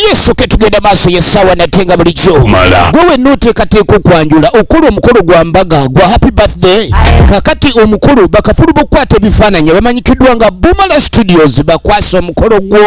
Yesu ke tugenda maaso yessaawa nate nga bulijjo gwe wenna oteekateeka okwanjula okola omukolo gwa mbaga gwa happy birthday. Kakati omukolo bakafulu b'okukwata ebifaananyi abamanyikiddwa nga Bumala Studios bakwasa omukolo gwo.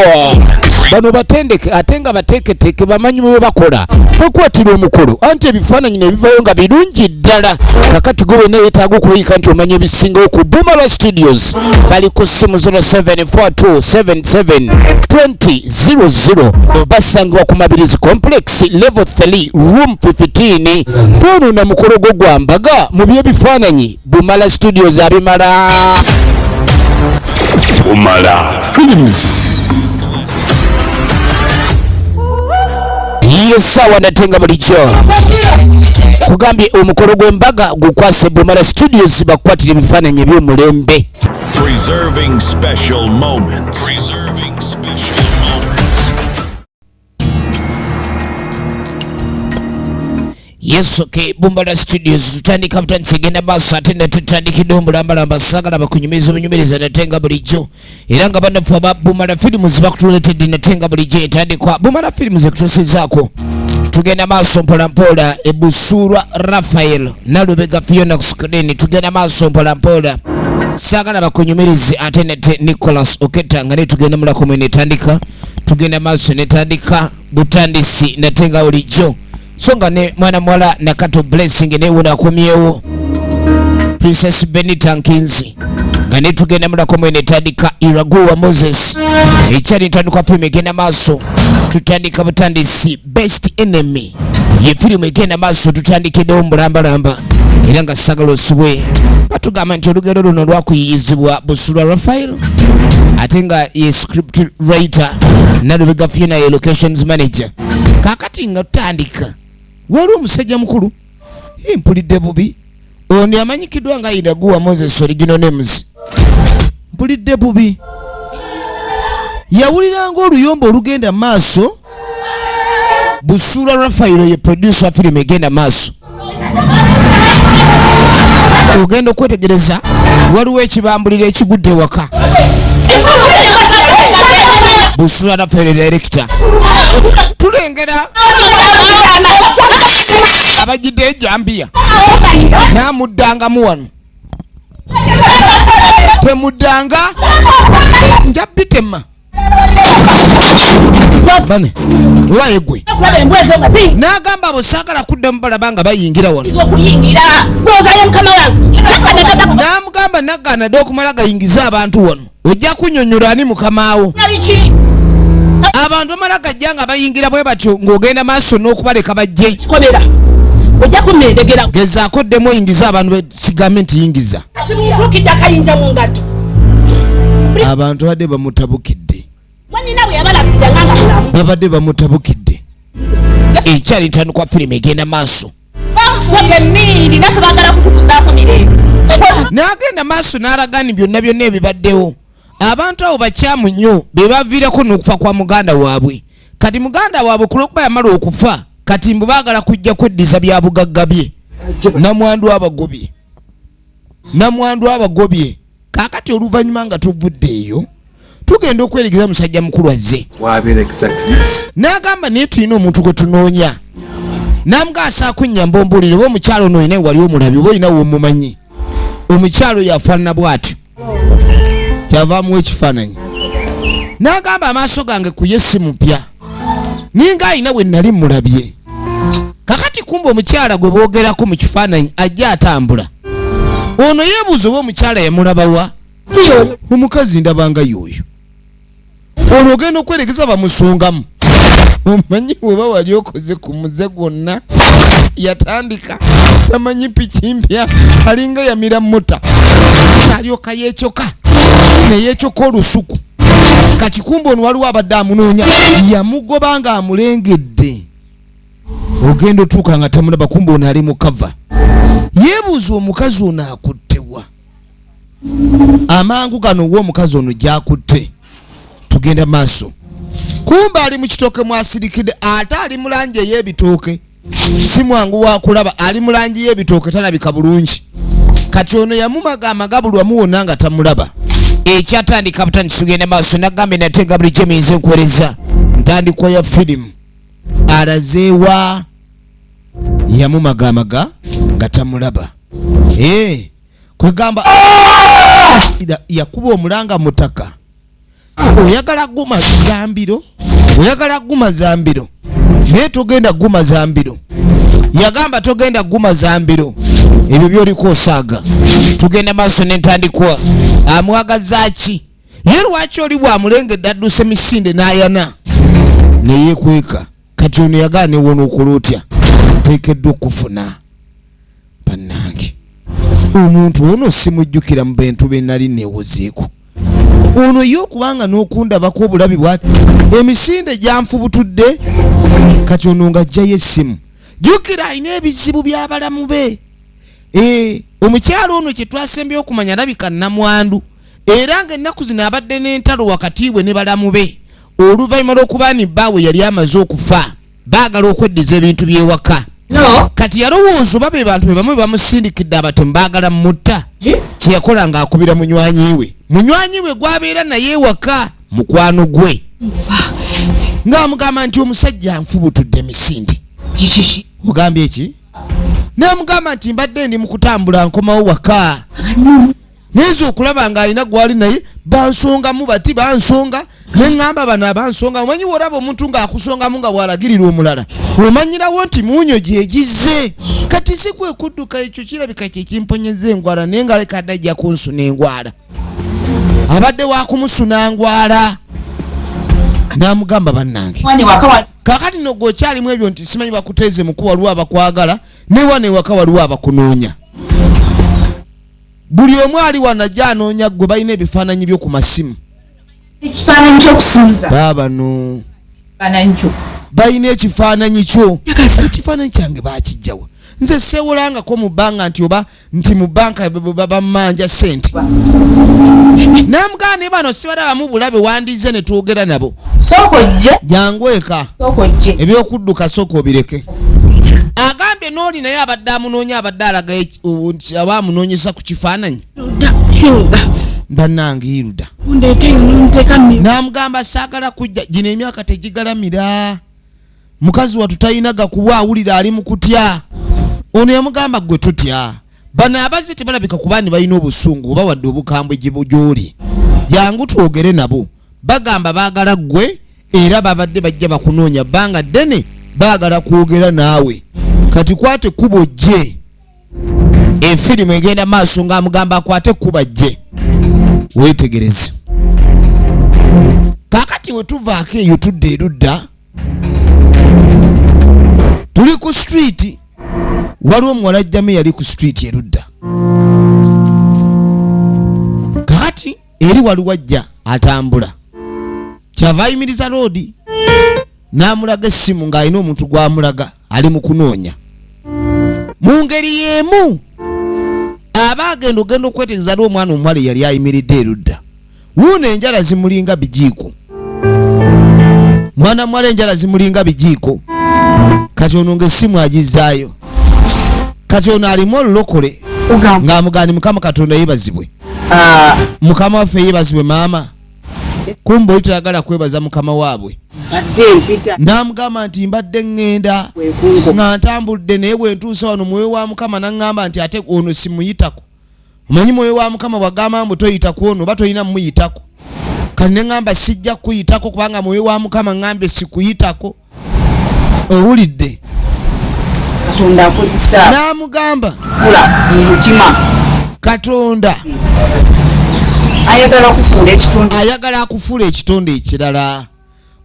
Bano batendeke ate nga bateeketeeke, bamanyi bwe bakola, bakwatira omukolo anti ebifaananyi ne bivayo nga birungi ddala. Kakati gwe wenna yeetaaga okulabika nti omanya ebisingawo ku Bumala Studios, bali ku ssimu 0742772000, basangibwa ku Mabirizi Complex, level 3, room 15. Twonoona mukolo gwo gwa mbaga mu by'ebifaananyi, Bumala Studios abimala. Bumala Films. Ye ssaawa nate nga bulijjo kugambye omukolo gw'embaga gukwase Bumala Studios, bakukwatira ebifaananyi eby'omulembe. Preserving special moments. Preserving special moments. Yesoke Bumbala Studios, tutandika butandisi egenda maaso ate netutandikiddewo mulambalamba. Saagala bakunyumiriza obunyumiriza nate nga bulijjo, era nga bannaffe aba Bumala Films bakutuleetedde nate nga bulijjo entandikwa Bumala Films ekutuusizaako. Tugenda maaso mpolampola, Ebusuulwa Rafael Nalubega Fiona ku screen. Tugenda maaso mpolampola, saagala bakunyumirize ate nate Nicholas Oketa nga netugenda mulakomwe netandika. Tugenda maaso netandika butandisi nate nga bulijjo, so nga ne mwana muwala Nakato Blessing newuno akomyewo, Princess Benita Nkinzi nga netugenda mulakomwe netandika Iraguwa Moses. Ekyali ntandikwa firimu egenda maaso, tutandika butandisi. Best Enemy ye firimu egenda maaso, tutandikiddewo mubulambalamba, era nga sagala osibwe. Batugamba nti olugero luno lwakuyiyizibwa Busulwa Rafael, ate nga ye script writer, Nalubega Fiona ye locations manager. Kakati nga tutandika, waliwo omusajja mukulu, mpulidde bubi, ono amanyikiddwa nga Iraguwa Moses, original names. Mpulidde bubi, yawuliranga oluyombo olugenda maaso. Busuulwa Rafael ye producer, firimu egenda maaso. Ogenda okwetegereza waliwo ekibambulira ekigudde ewaka. Busuulwa Rafael director. Tulengera abagidde ejambiya n'amuddangamu wano, temuddanga nja bitema bane owaye gwe. N'agamba abo saagala kuddamu balaba nga bayingira wano. N'amugamba nagaana dde okumala gayingiza abantu wano, ojja kunnyonnyola ani mukamaawo. Abantu bamala gajja nga bayingira bwe batyo ng'ogenda maaso n'okubaleka bajje. Gezaako ddemu oyingiza abantu, sigambe nti yingiza abantu. Badde bamutabukidde, babadde bamutabukidde. Ekyali ntandikwa firimu egenda maaso. N'agenda maaso n'alagani byonna byonna ebibaddewo. Abantu abo bakyamu nnyo, be baviirako n'okufa kwa muganda waabwe. Kati muganda waabwe kulwokuba yamala okufa, kati mbu baagala kujja kweddiza bya bugagga bye. Namwandu abagobye, namwandu abagobye. Kaakati oluvannyuma nga tuvudde eyo, tugenda okweregeza musajja mukulu azze n'agamba naye tulina omuntu gwe tunoonya. N'amugamba akunnyamba ombuulire oba omukyalo ono olina wali omulabi oba olina womumanyi. Omukyalo oyo afaanana bw'atyo, kyavaamuwa ekifaananyi. N'agamba amaaso gange ku ye si mupya, ninga alina bwe nali mulabye. Kakati kumba omukyala gwe boogerako mu kifaananyi ajja atambula. Ono yeebuuza oba omukyala yamulabawa. Omukazi ndabanga y'oyo. Olwo ogenda okwerekeza bamusongamu. Omanyi bweba wali okoze ku muze gwonna, yatandika tamanyi piki mpya, alinga yamira muta, alyoka yeekyoka neyeekyoka olusuku. Kati kumba ono waliwo abadde amunoonya, yamugoba nga amulengedde. Ogenda otuuka nga tamulaba, kumba ono ali mu kava. Yeebuuza omukazi ono akuttewa amangu gano, wa omukazi ono gyakutte. Tugenda maaso, kumba ali mu kitooke mwasirikidde, ate ali mu langi ey'ebitooke, si mwangu wakulaba, ali mu langi y'ebitooke, talabika bulungi. Kati ono yamumaga amagabulwa muwona nga tamulaba. Ekyatandika butandisi, tugenda maaso. Nagambye nate nga bulijjo miyinza enkuwereza. Ntandikwa ya firimu alazeewa yamumagamaga nga tamulaba. Kwegamba yakuba omulanga mutaka. Oyagala guma zambiro, oyagala guma zambiro, naye togenda guma zambiro. Yagamba togenda guma zambiro, ebyo byoliko osaaga. Tugenda maaso n'entandikwa. Amwagaza ki? Ye lwaki oli bw'amulengedde adduse misinde n'ayana neyeekweka? Kati ono yagaana newona okola otya, nteekeddwa okufuna bannange. Omuntu ono simujjukira mu bintu bye nali neewozeeko. Ono ye okubanga n'okundabako obulabi bwati, emisinde gyanfubutudde. Kati ono ng'ajjayo essimu, jjukira alina ebizibu by'abalamu be. Omukyalo ono kye twasembyeyo okumanya alabika nnamwandu, era ng'ennaku zino abadde n'entalo wakati we ne balamu be oluvannyuma lw'okuba ni bbaawe yali amaze okufa, baagala okweddiza ebintu by'ewaka. Kati yalowooza oba be bantu be bamwe bamusindikidde abatemu baagala mutta. Kye yakola ng'akubira munywanyi we, munywanyi we gw'abeera naye ewaka, mukwano gwe, ng'amugamba nti omusajja anfubutudde emisinde. Ogambye ki? N'amugamba nti mbadde ndi mu kutambula nkomawo waka, neza okulaba ng'alina gwali naye bansongamu bati bansonga, neŋŋamba bano abansonga. Omanyi woraba omuntu ng'akusongamu nga bw'alagirira omulala, omanyirawo nti muunyo gyegizze. Kati si kwe kudduka, ekyo kirabika kye kimponyeza engwala, naye nga leka dda ajja kunsuna engwala. Abadde wakumusuna ngwala. N'amugamba bannange, kakati no gwe okyalimu ebyo nti simanyi bakuteeze muku, waliwo abakwagala ne wano ewaka waliwo abakunoonya. Buli omu ali wano ajja anoonya ggwe, balina ebifaananyi byo ku masimu. Ekifaananyi ky'okusinza. Baabano Ekifaananyi kyo. Balina ekifaananyi kyo. Ekifaananyi kyange bakijjawa? Nze seewolangako mu bbanga nti oba nti mu banka bammanja ssente. Namugamba ne bano sibalabamu bulabe, wandize ne twogera nabo. Sooka ojje. Jangu eka. Sooka ojje. Ebyokudduka sooka obireke. Agambye n'oli naye abadde amunoonya, abadde alaga nti aba amunoonyeza ku kifaananyi. Hilda. Bannange Hilda. Undeete nteeka mi. N'amugamba saagala kujja, gino emyaka tegigalamira. Mukazi wattu talina gakuwa, awulira ali mu kutya. Ono yamugamba gwe totya. Bano abazze tebalabika kuba ni balina obusungu oba wadde obukambwe gy'oli. Jangu twogere nabo. Bagamba baagala ggwe era babadde bajja bakunoonya bbanga ddene, baagala kwogera naawe. Kati kwata ekkubo ojje. Efirimu egenda maaso ng'amugamba akwate ekkubo ajje. Weetegereze. Kaakati we tuvaako eyo tudda erudda, tuli ku street, waliwo omuwala ajjamu eyali ku street erudda. Kaakati eri waliwo ajja atambula, kyava ayimiriza loodi n'amulaga essimu ng'alina omuntu gw'amulaga ali mu kunoonya. Mu ngeri y'emu aba agenda ogenda okwetegereza ali omwana omuwala eyali ayimiridde erudda. Wuuno enjala zimulinga bijiiko, mwana muwala enjala zimulinga bijiiko. Kati ono ng'essimu agizzaayo, kati ono alimu olulokole ng'amugamba Mukama Katonda yeebazibwe, Mukama waffe yeebazibwe maama. Kumbe oli tayagala kwebaza mukama waabwe. N'amugamba nti mbadde ŋŋenda nga ntambudde, naye bwe ntuusa wano mwoyo wa Mukama n'aŋŋamba nti ate ono simuyitako. Omanyi mwoyo wa Mukama bw'agamba mbu toyita ku ono oba tolina muyitako. Kati ne ŋŋamba sijja kukuyitako kubanga mwoyo wa Mukama ŋŋambye sikuyitako. Owulidde? Katonda akozesa N'amugamba kula mu mutima. Katonda ayagala kufuula ekitonde, ayagala akufuula ekitonde ekirala,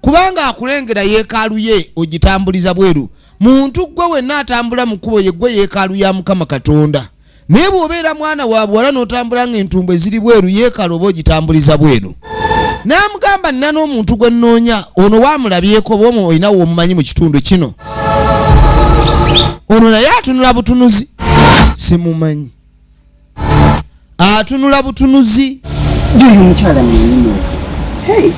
kubanga akulengera yeekaalu ye ogitambuliza bweru. Muntu ggwe wenna atambula mu kkubo ye ggwe yeekaalu ya Mukama Katonda. Naye bw'obeera mwana wa buwala n'otambula ng'entumbwe ziri bweru, yeekaalu oba ogitambuliza bweru. N'amugamba nina n'omuntu gwe nnoonya, ono waamulabyeko oba omwo olina w'omumanyi mu kitundu kino? Ono naye atunula butunuzi, simumanyi, atunula butunuzi. Yoyo omukyala mwennyini. Hey.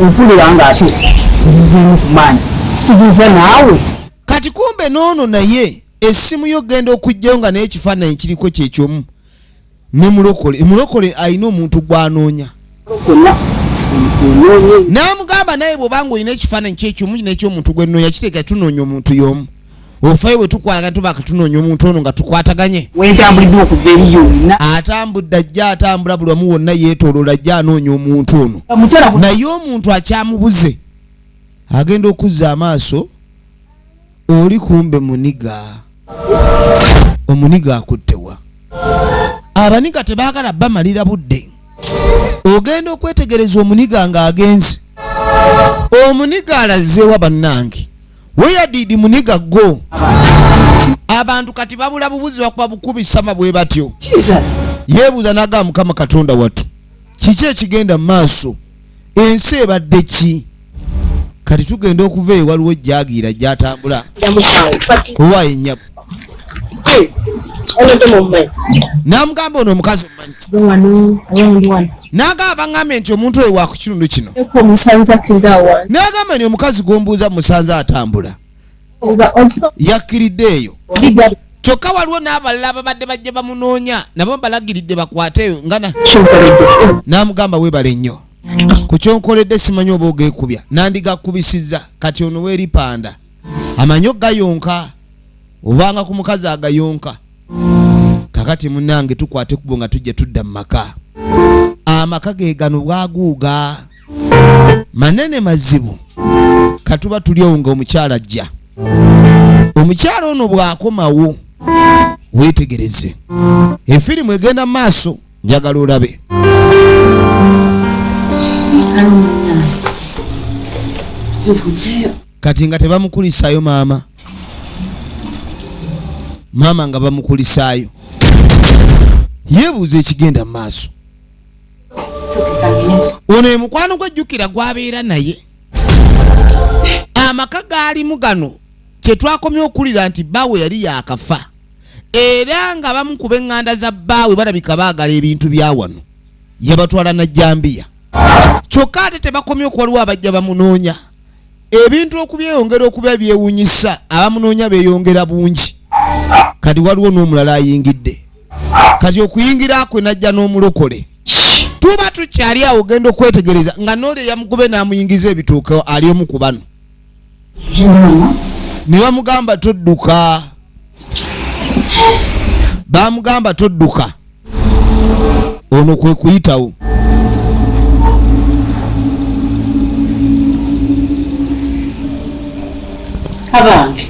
Mpulira ng'ate nzizeemu ku maanyi, kitegeeza naawe. Kati kumbe n'ono naye essimu yo genda okujjayo nga naye ekifaananyi kiriko kyekyomu ne mulokole. Mulokole alina omuntu gw'anoonya. Konna. N'amugamba naye bw'obanga olina ekifaananyi kyekimu n'ekyomuntu gwe nnoonya, kitegeeza tunoonya omuntu y'omu. Ofayo bwe tukwatagana tuba tunoonya omuntu ono nga tukwataganye. Wentambulidde okuva eri yonna. Atambudde ajja atambula buli wamu wonna yeetooloola ajja anoonya omuntu ono. Omukyala bu- Naye omuntu akyamubuze agenda okuzza amaaso oli kumbe muniga. Omuniga akuttewa. Abaniga tebaagala bamalira budde. Ogenda okwetegereza omuniga ng'agenze. Omuniga alazeewa bannange. Where did muniga go? Abantu kati babula bubuzi bakuba bukubi sama bwe batyo. Jesus. Yeebuuza n'agamba Mukama Katonda wattu. Kiki ekigenda mu maaso? Ensi ebadde ki? Kati tugenda okuva eyo waliwo jaagiira gy'atambula. Owaaye nnyabo. N'amugamba ono omukazi omumanyi. N'agamba baŋŋambye nti omuntu oyo wa ku kitundu kino. N'agamba nti omukazi gw'ombuuza musanze atambula. Yakkiridde eyo. Kyokka waliwo n'abalala ababadde bajja bamunoonya nabo balagiridde bakwate nga n'amugamba weebale nnyo ku kyonkoledde simanyi oba ogeekubya nandigakubisizza. Kati ono weeripanda amanyi ogayonka ovanga ku mukazi agayonka. Kakati munnange tukwate kubo nga tujja tudda mu maka. Amaka ge gano bwaguuga manene mazibu. Katuba tuli awo nga omukyala ajja. Omukyala ono bw'akomawo weetegereze efirimu egenda mu maaso, njagala olabe. Kati nga tebamukulisaayo maama, maama nga bamukulisaayo yeebuuza ekigenda mu maaso. Ono ye mukwano gw'ejjukira gw'abeera naye. Amaka gaalimu gano kye twakomye okuwulira nti bbaawe yali yaakafa era nga bamu ku b'eŋŋanda za bbaawe balabika baagala ebintu bya wano, yabatwala na jjambiya. Kyokka ate tebakomye okwo, waliwo abajja bamunoonya. Ebintu okubyeyongera okuba ebyewuunyisa, abamunoonya beeyongera bungi. Kati waliwo n'omulala ayingidde. Kati okuyingira kwe n'ajja n'omulokole. Tuba tukyali awo ogenda okwetegereza nga n'oli eyamugube n'amuyingiza ebituuka ali omu ku bano. Ne bamugamba todduka. Bamugamba todduka. Ono kwe kuyitawo. Abange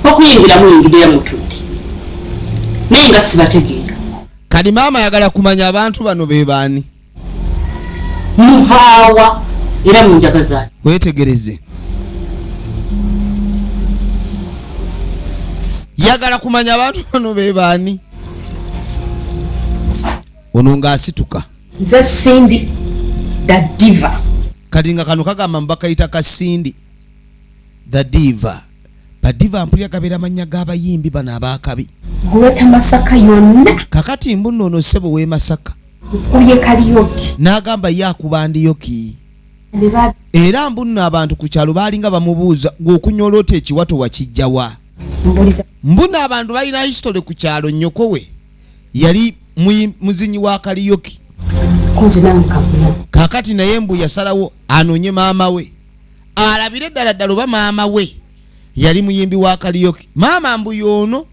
okuyingira muyingidde mutudde naye nga sibategeera. Kati maama ayagala kumanya abantu bano be baani. Muvaawa era munjagaza. Weetegereze. Yagala kumanya abantu bano be baani. Ono ng'asituka. Nze Cindy the Diva. Kati nga kano kagamba mbakayita ka Cindy the Diva. Badiva mpulira gabeera mannya g'abayimbi bano abaakabi. Greater Masaka yonna. Kakati mbu nno ono ssebo w'e Masaka. Nkubye karaoke. N'agamba ye akuba ndiyoki. Era mbu nno abantu ku kyalo baalinga bamubuuza gwe okunyoola oti ekiwato wakijja wa? Mbu nno abantu balina history ku kyalo nnyoko we yali muzinyi wa karaoke. Kaakati naye mbu yasalawo anoonye maama we alabire ddala ddala oba maama we yali muyimbi wa karaoke. Maama mbu y'ono.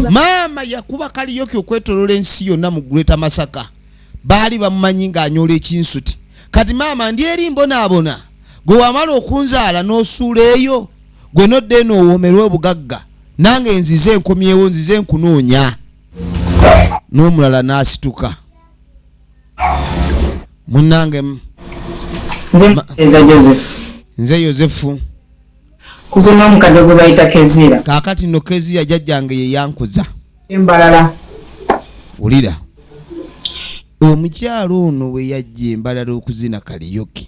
Maama yakuba karaoke okwetoloola ensi yonna mu Greater Masaka. Baali bamumanyi ng'anyoola ekinsuti. Kati maama ndi eri mbonaabona gwe wamala okunzaala n'osuula eyo gwe n'odda eno owoomerwe obugagga nange nzize nkomyewo nzize nkunoonya. N'omulala n'asituka. Munnange Nze Joseph. Nze Yosefu. Kuze n'omukadde gwe bayita Kezira. Kaakati nno Kezia jjajjange ye yankuza. Embalala. Wulira. Omukyala ono we yajja embalala okuzina karaoke.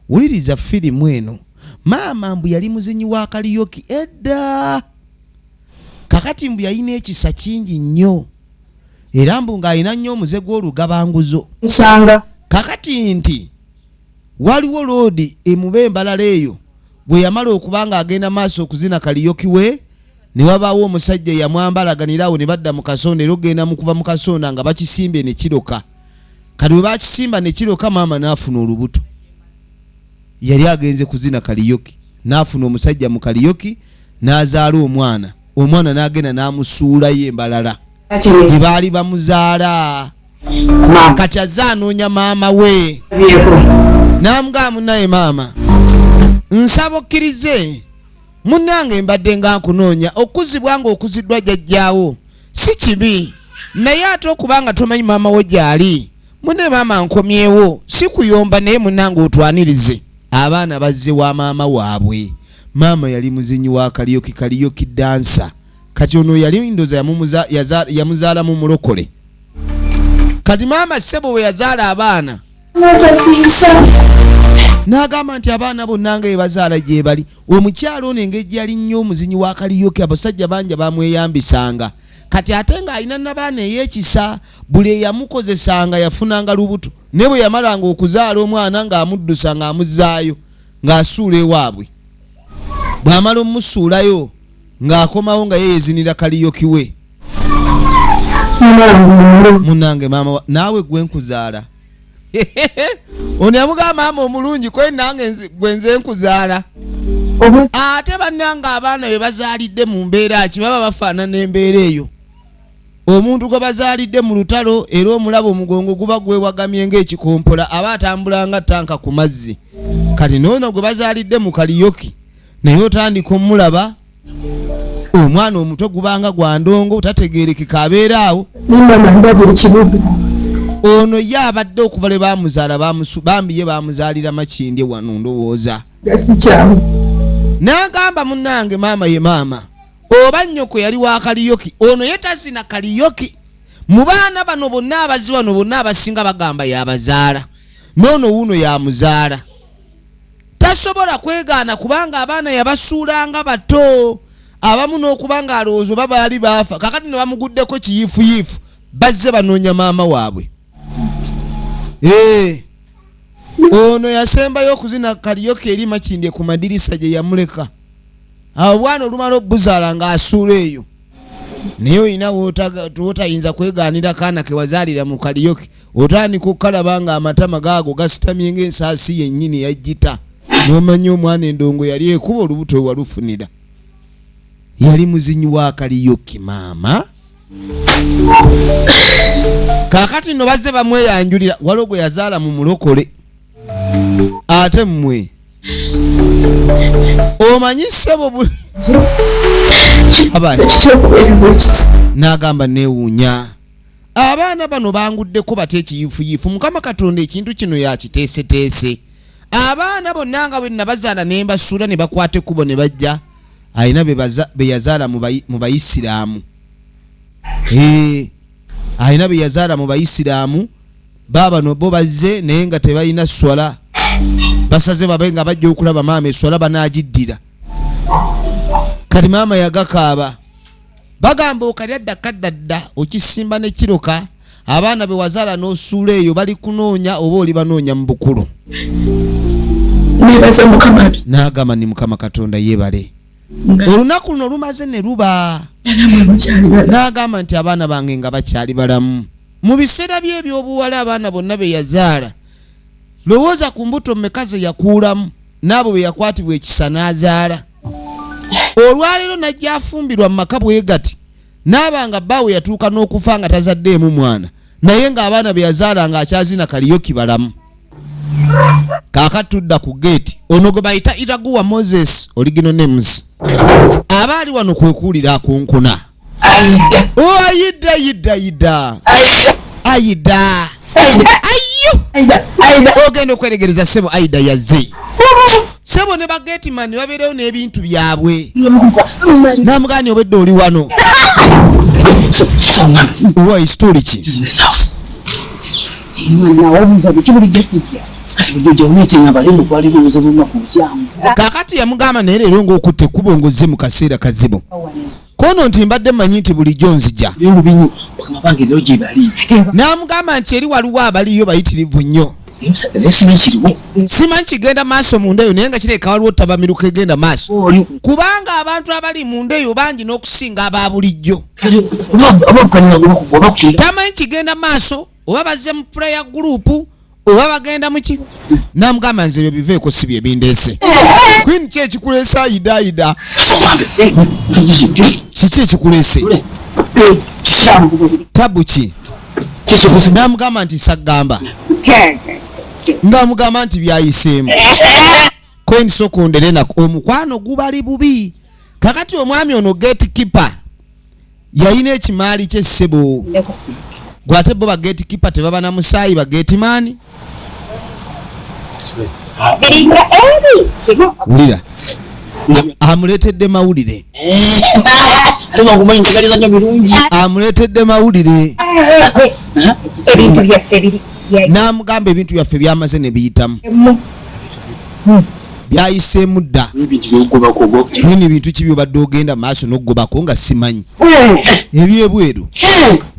Wuliriza firimu eno. Maama mbu yali muzinyi wa karaoke edda. Kakati mbu yalina ekisa kingi nnyo. Era mbu ng'alina nnyo omuze gw'olugabanguzo. Nsanga. Kakati nti waliwo loodi emuba embalala eyo bwe yamala okuba ng'agenda maaso okuzina karaoke we ne wabaawo omusajja eyamwambalaganira awo ne badda mu kasonda era okugenda mu kuva mu kasonda nga bakisimbye ne kiroka. Kati bwe bakisimba ne kiroka, maama n'afuna olubuto. Yali agenze kuzina karaoke, n'afuna omusajja mu karaoke, n'azaala omwana. Omwana n'agenda n'amusuulayo embalala gye baali bamuzaala. Kati azze anoonya maama we, n'amugamba, "Munnaye maama, nsaba okkirize munnange, mbadde nga nkunoonya. Okuzibwa nga okuziddwa jjajjaawo si kibi, naye ate okuba nga tomanyi maama wo gy'ali. Munne maama, nkomyewo, si kuyomba, naye munnange otwanirize." Abaana bazze wa maama waabwe. Maama yali muzinyi wa karaoke, karaoke dancer. Kati ono yali ndoza yamuzaala mu mulokole. Kati maama ssebo bwe yazaala abaana, n'agamba nti abaana bonna nga bebazaala gye bali. Omukyalo ono engeri gye yali nnyo omuzinyi wa karaoke, abasajja bangi bamweyambisanga. Kati ate ng'alina nabaana ey'ekisa, buli eyamukozesanga yafunanga lubuto, naye bwe yamalanga okuzaala omwana ng'amuddusa, ng'amuzzaayo, ng'asuula ewaabwe. Bw'amala omusuulayo, ng'akomawo nga yeyezinira karaoke we. Munange maama, naawe gwe nkuzaala. Ono yamugamba, "Maama omulungi, kwe nange gwe nze nkuzaala." Ate bannange abaana be bazaalidde mu mbeera ki, baba bafaanana embeera eyo. Omuntu gwe bazaalidde mu lutalo, era omulaba omugongo guba gwewagamye ng'ekikompola, aba atambula nga tanka ku mazzi. Kati noono gwe bazaalidde mu karaoke, naye otandika omulaba omwana omutwe gubanga gwa ndongo, tategeerekeka, abeera awo. Ono ye abadde okuva lwe bamuzaala, bambi ye bamuzaalira Makindye wano ndowooza. N'agamba, "Munnange maama ye maama, oba nnyoko yali wa karaoke, ono ye tazina karaoke. Mu baana bano bonna abazzi wano bonna, abasinga bagamba yabazaala, noono wuuno yamuzaala. Tasobola kwegaana kubanga abaana yabasuulanga bato, abamu n'okuba nga alowooza oba baali baafa. Kakati ne bamuguddeko kiyiifuyiifu, bazze banoonya maama waabwe. Eh, ono yasembayo okuzina karaoke eri Makindye ku madirisa gye yamuleka awo. Bwana olumala obuzaala ng'asuula eyo, naye olina wotayinza kwegaanira kaana ke wazaalira mu karaoke. Otandika okukalaba nga amatama gaago gasitamye ng'ensaasi yennyini yagita, n'omanya omwana endongo yali ekuba olubuto we walufunira. Yali muzinyi wa karaoke maama. Kaakati nno bazze bamweyanjulira, waliwo gwe yazaala mu mulokole. Ate mmwe omanyi ssebo abaye n'agamba, "Neewuunya abaana bano banguddeko batya ekiyiifuyiifu. Mukama Katonda ekintu kino yakiteeseteese. Abaana bonna nga bwe nabazaala ne mbasuula, ne bakwata ekkubo ne bajja." Alina be yazaala mu bayisiraamu. Eh, alina be yazaala mu bayisiraamu. Baabano bo bazze naye nga tebalina swala, basaze babe nga bajja okulaba maama, eswala banaagiddira. Kati maama yagakaaba, bagamba okalya dda kadda dda, okisimba ne kiroka. Abaana be wazaala n'osuula eyo bali kunoonya, oba oli banoonya mu bukulu. Nebaza Mukama. N'agamba ni, "Mukama Katonda yeebale, olunaku luno lumaze ne luba." Namwe mukyali balamu. N'agamba nti abaana bange nga bakyali balamu. Mu biseera bye ebyobuwala, abaana bonna be yazaala, lowooza ku mbuto mmeka ze yakuulamu n'abo be yakwatibwa ekisa n'azaala. Olwaleero najja afumbirwa mu maka bwe gati, n'aba nga bbaawe yatuuka n'okufa nga tazaddeemu mwana, naye ng'abaana be yazaala ng'akyazina karaoke balamu. Kaakati tudda ku geeti. Ono gwe bayita Iraguwa Moses, original names, aba ali wano kwe kuwulira akunkuna. Aida. O ayida, yida, yida, ayida, ayo. Aida, Aida. Ogenda okweregereza sebo, Aida yazze sebo, ne bagetimani babeerewo n'ebintu byabwe. Namugani, "Obwedde oli wano owa story ki?" Nawabuuza biki bulijjo sijja. Kati bulijjo meeting abalimu gwalimu obuzibu lunaku bukyamu. Kaakati yamugamba, "Naye leero ng'okutta ekkubo ng'ozze mu kaseera kazibu kono," nti, "Mbadde mmanyi nti bulijjo nzija." Naye olubinyi bakama bange leero gye bali. N'amugamba nti eri waliwo abaliyo bayitirivu nnyo. Nze simanyi kiriwo. Simanyi kigenda maaso munda eyo, naye nga kireka waliwo tabamiruka egenda maaso, Oli kubanga abantu abali munda eyo bangi n'okusinga aba bulijjo. kati oba oba kukanyira oba kukinda. Tamanyi kigenda maaso. Oba bazze mu prayer group oba bagenda muki? Namugamba, nze ebyo biveeko, si bye bindeese. Queen, ki ekikuleese? Ayidayida, kiki ekikuleese? Tabu ki? Namugamba nti sagamba, ngaamugamba nti byayiseemu. Queen, sokondere nako omukwano gubali bubi. Kakati omwami ono gatekeeper yalina ekimaali kyessebo, gwate bo ba gatekeeper tebaba na musaayi, ba gateman. Biringa ebi kigo. Wulira, amuleetedde mawulire. Ate wangumanyi njagaliza nnyo birungi. Amuleetedde mawulire. Ebintu byaffe biri N'amugamba ebintu byaffe byamaze ne biyitamu. Mu Byayiseemu dda. Ebintu byokugobako. Bino bintu ki byobadde ogenda maaso n'okugobako nga simanyi ebyebweru?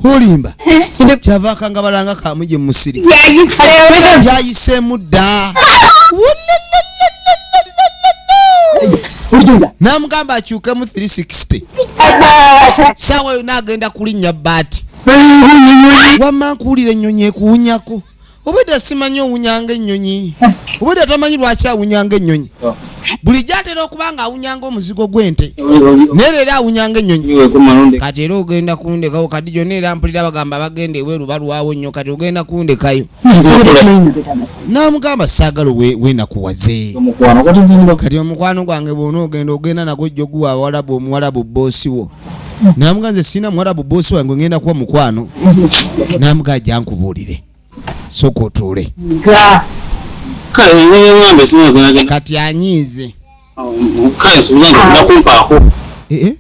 Olimba, kyava akangabalanga kamuje mu musiri. Byayiseemu. Byayiseemu dda. N'amugamba akyukemu 360, saawa yonna agenda kulinnya baati. Wamma nkuwulira ennyonyi ekuwunyako. Obwedda simanyi owunyanga ennyonyi, obwedda tamanyi lwaki awunyanga ennyonyi. Bulijjo atera okuba nga awunyanga omuzigo gw'ente, naye leero awunyanga ennyonyi. Kati era ogenda kundekawo kati gyonna, era mpulira bagamba bagenda ebweru balwawo nnyo, kati ogenda kundekayo. N'amugamba, saagala weenakuwaze. Kati omukwano gwange bwona ogenda, ogenda nagwo jjo guwa abawalabu, omuwalabu boss wo. Namuga, nze sirina muwalabu boss wange, ngenda kuwa mukwano. Namuga, ajja nkubuulire, sooka otuule. Kale ngambe sinagenda. Kati anyiize. Kale nsuubiza nti ogenda kumpaako. Eh,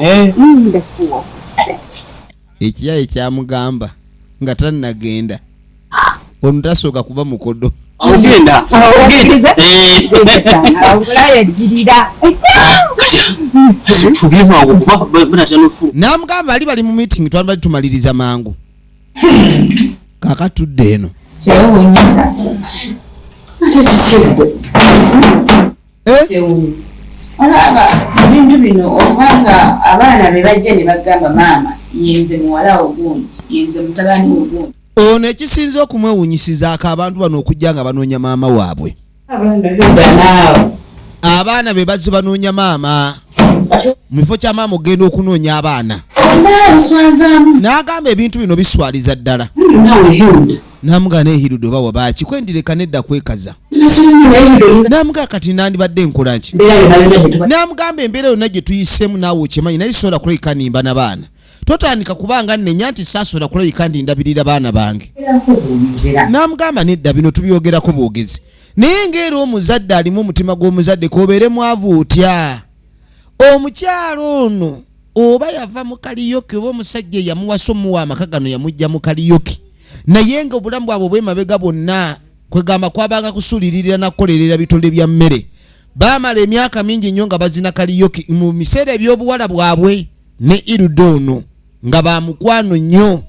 eh, Ndakuwa. Ekiyaye kyamugamba nga tannagenda, ono tasooka kuba mukodo. Ogenda. Ogenda. Obulaya girira. Tugende mangu kuba banatera n'okufu. N'amugamba ali bali mu meeting, twali tumaliriza mangu, kakatudde eno. Kyewuunyisa. Ate kikidde. Eh? Kyewuunyisa. Olaba ebintu bino, obanga abaana be bajja ne bagamba, maama yenze muwala ogundi, yenze mutabani ogundi. Ono ekisinza okumwewunyisizaako, abantu bano okujja nga banoonya maama waabwe. Abaana bidda naawe. Abaana be bazze banoonya maama, mu kifo kya maama ogenda okunoonya abaana. Olaba biswazaamu. N'agamba ebintu bino biswaliza ddala. Naawe Hilda. N'amugaa, ne Hilda oba wabaaki kwendireka nedda kwekaza. Nasimanyi naye Hilda olinga N'amugaa, kati nandibadde nkola ki? Mbeera yonna yonna gye tuba. N'amugamba, embeera yonna gye tuyiseemu naawe okimanyi, naye sobola kulabika nimba na baana. Totandika kubanga nnenya nti saasobola kulabika ndi ndabirira baana bange. Bwongera. N'amugamba, nedda, bino tubyogerako bwogezi, naye ng'era omuzadde alimu omutima gw'omuzadde, k'obeere mwavu otya. Omukyalo ono oba yava mu karaoke, oba omusajja eyamuwasa omuwa amaka gano yamujja mu karaoke, naye nga obulamu bwabwe obw'emabega bwonna kwegamba kwabanga kusuuliririra nakukolerera bitole bya mmere. Baamala emyaka mingi nnyo nga bazina karaoke mu biseera ebyobuwala bwabwe ne Iruda ono nga bamukwano nnyo.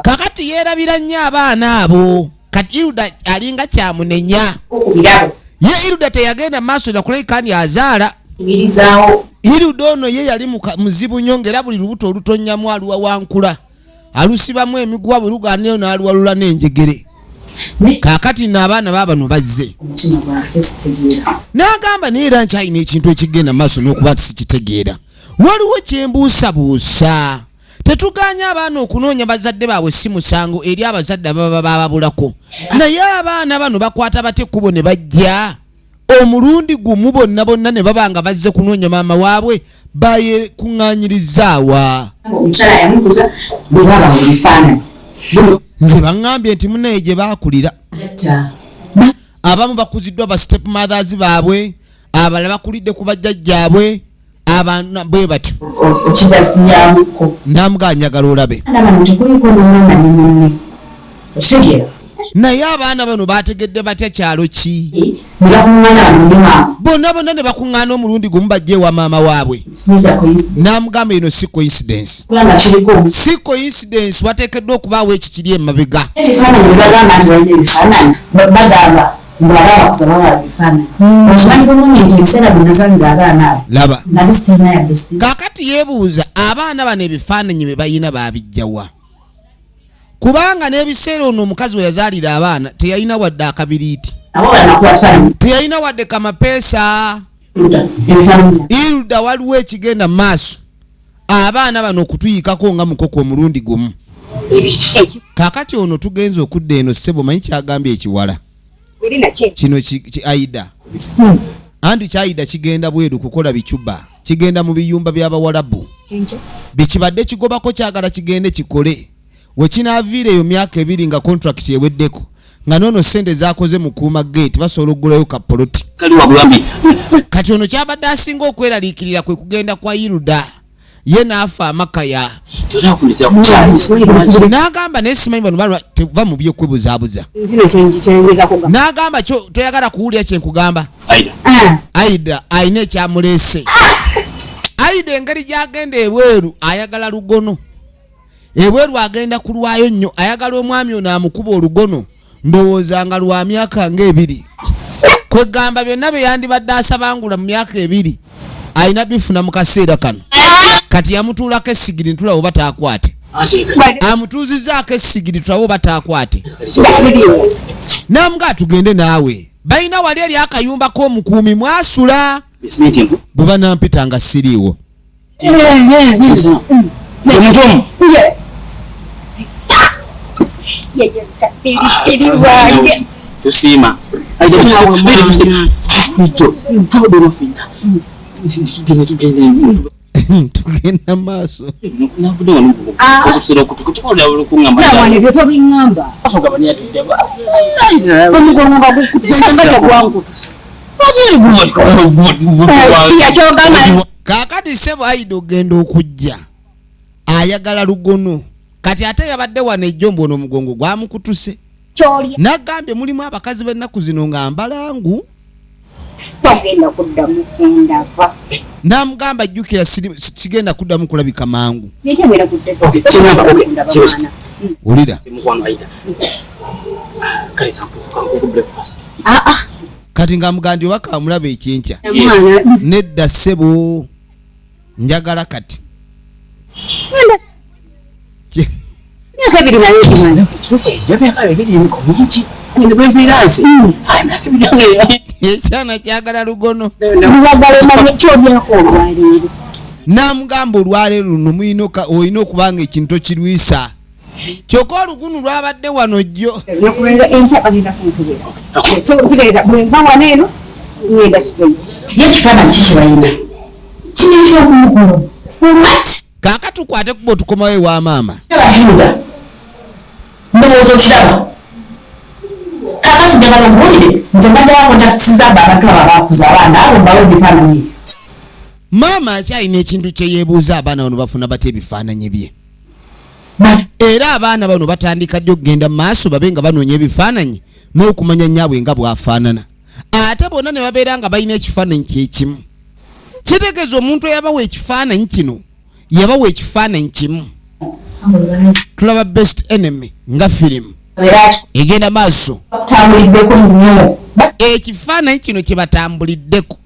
Kakati yeerabira nnyo abaana abo. Kati Iruda alinga kyamunenya. Ku birabo. Ye Iruda teyagenda maaso nakulabika ndi azaala. Mirizaawo. Iruda ono ye yali muzibu nnyo, ng'era buli lubuto olutonnyamu aluwa wankula, alusibamu emiguwa, bwe lugaanayo n'aluwalula n'enjegere. Kaakati nno abaana baabano bazze. Omutima gwange sitegeera. N'agamba, naye era nkyalina ekintu ekigenda maaso n'okuba nti sikitegeera, waliwo kyembuusabuusa. Tetuganya abaana okunoonya bazadde baabwe, si musango eri abazadde ababa bababulako, naye abaana bano bakwata batya ekkubo ne bajja omulundi gumu bonna bonna ne baba nga bazze kunoonya maama waabwe? Bayekuŋŋaanyirizaawa? Omukyala yamukuza bwe baba mu bifaananyi. Nze baŋŋambye nti munaye gye baakulira, Tta. abamu bakuziddwa ba step mothers baabwe, abalala bakulidde ku bajjajjaabwe, abaana bwe batyo. Okigaziyaamuko. Namugaa, njagala olabe. Abaana bano tekuliko n'omwana ne munne, okitegeera? Naye abaana bano bategedde batya kyalo ki? Ne bakuŋŋaana wano ne maama. Bonna bonna ne bakuŋŋaana omulundi gumu bajja ewa maama waabwe. Sinita coincidence. N'amugamba, eno si coincidence. Kubanga kiriko Si coincidence, wateekeddwa okubaawo ekikiri emabega. Ebifaananyi bye bagamba nti balina ebifaananyi, bagamba mbu ababakuza babawa ebifaananyi. Okimanyi bulungi nti ebiseera bye nazalira abaana abo Laba. nali sirina yadde si. Kaakati yeebuuza, abaana bano ebifaananyi bye bayina baabijjawa? Kubanga n'ebiseera ono omukazi we yazaalira abaana teyalina wadde akabiriiti, teyalina wadde kamapeesa. Ilda, waliwo ekigenda mu maaso, abaana bano okutuyikako nga mukoko omulundi gumu. Kaakati ono tugenza okudda eno, ssebo, manyi kyagambye ekiwala kino ki Aida, anti kyaida kigenda bweru kukola bicuba, kigenda mu biyumba by'Abawalabu bye kibadde kigobako. Kyagala kigende kikole, wekinaaviira eyo myaka 2 nga contract eweddeko, nga noono sente zakoze mu kuuma gate basobola okugulayo kapoloti. Kali wabulambi. Kati ono kyabadde asinga okweraliikirira kwe kugenda kwa Iruda, ye n'afa amakaya. Terakuleza kukyali. N'agamba, naye simanyi bano balwa teva mu byokwebuzaabuza. N'agamba, kyo toyagala kuwulira kyenkugamba. Aida. Aida alina ekyamuleese. Aida engeri gyagenda ebweru ayagala lugono, ebweru agenda kulwayo nnyo, ayagala omwami ono amukuba olugono, ndowooza nga lwa myaka nga 2. Kwegamba byonna bye yandibadde asabangula mu myaka 2 alina bifuna mu kaseera kano. Kati yamutuulako essigiri, ntulaba oba taakwate. Amutuuzizaako essigiri, tulabe oba taakwate. Namugaa tugende naawe, balina wali eri akayumba k'omukuumi mwasula bwe banampita nga siriiwo. Omuntu omu. Tusiima. Aida, tusiima. Tusiima. Tubadde ffenna. Tugende, tugende. Tugenda maaso. Navudde wano okutusera okutuka tukola olukuŋŋamba. Nawana ebyo tobiŋŋamba. Omugongo nga gukutuse nga tegwankutusa. Siya kyogamba. Kaakati ssebo, Aida ogenda okujja ayagala lugono. Kati ate yabadde wano ejjombo, ono omugongo gwamukutuse. Kyolya. Nagambye mulimu abakazi b'ennaku zino nga mbalangu. Togenda kuddamu kundaba. Namugamba, jjukira sigenda kuddamu kulabika mangu. Nekyagenda kudda. Okay, kyengamba, okay, kundaba just- mwana. Wulira. Mukwano Aida, kale kankuku breakfast. Ah, Kati nga mugandi oba kamulaba ekyenkya. ah, mwana. Nedda ssebo, njagala kati. Myaka 2 naye ogimanyi. Kituufu, emyaka 2 mingi ngende bwembeera nze emyaka 2 yange. Ekyana kyagala lugono. Njagala omanye kyolyako olwaleero. Namugamba, olwaleero luno mulina olina okuba nga ekintu tokirwisa, kyokka olugunu lwabadde wano jjo. Nakubeera enkya bagenda kunkebera. So ntegeeza bwenva wano eno ngenda straight. Ye ekifaananyi ki kyebalina kiyinza okumukulu? What? Kaaka tukwate kuba otukomawo ewa maama. Hilda, ndowooza okiraba. Kakati njagala ombuulire, nze mbaddewa contacts zabo abantu abo abakuza abaana abo, mbawe ebifaananyi ebyo? Maama akyalina ekintu kye yeebuuza, abaana bano bafuna batya ebifaananyi bye? Era abaana bano batandika ddi okugenda mu maaso babe nga banoonya ebifaananyi n'okumanya nnyaabwe nga bw'afaanana, ate bonna ne babeera nga balina ekifaananyi kyekimu? Kitegeeza omuntu eyabawa ekifaananyi kino yabawa ekifaananyi kimu. Tulaba Best Enemy nga firimu Era egenda maaso. kitambuliddeko nnyo. Ekifaananyi kino kye batambuliddeko,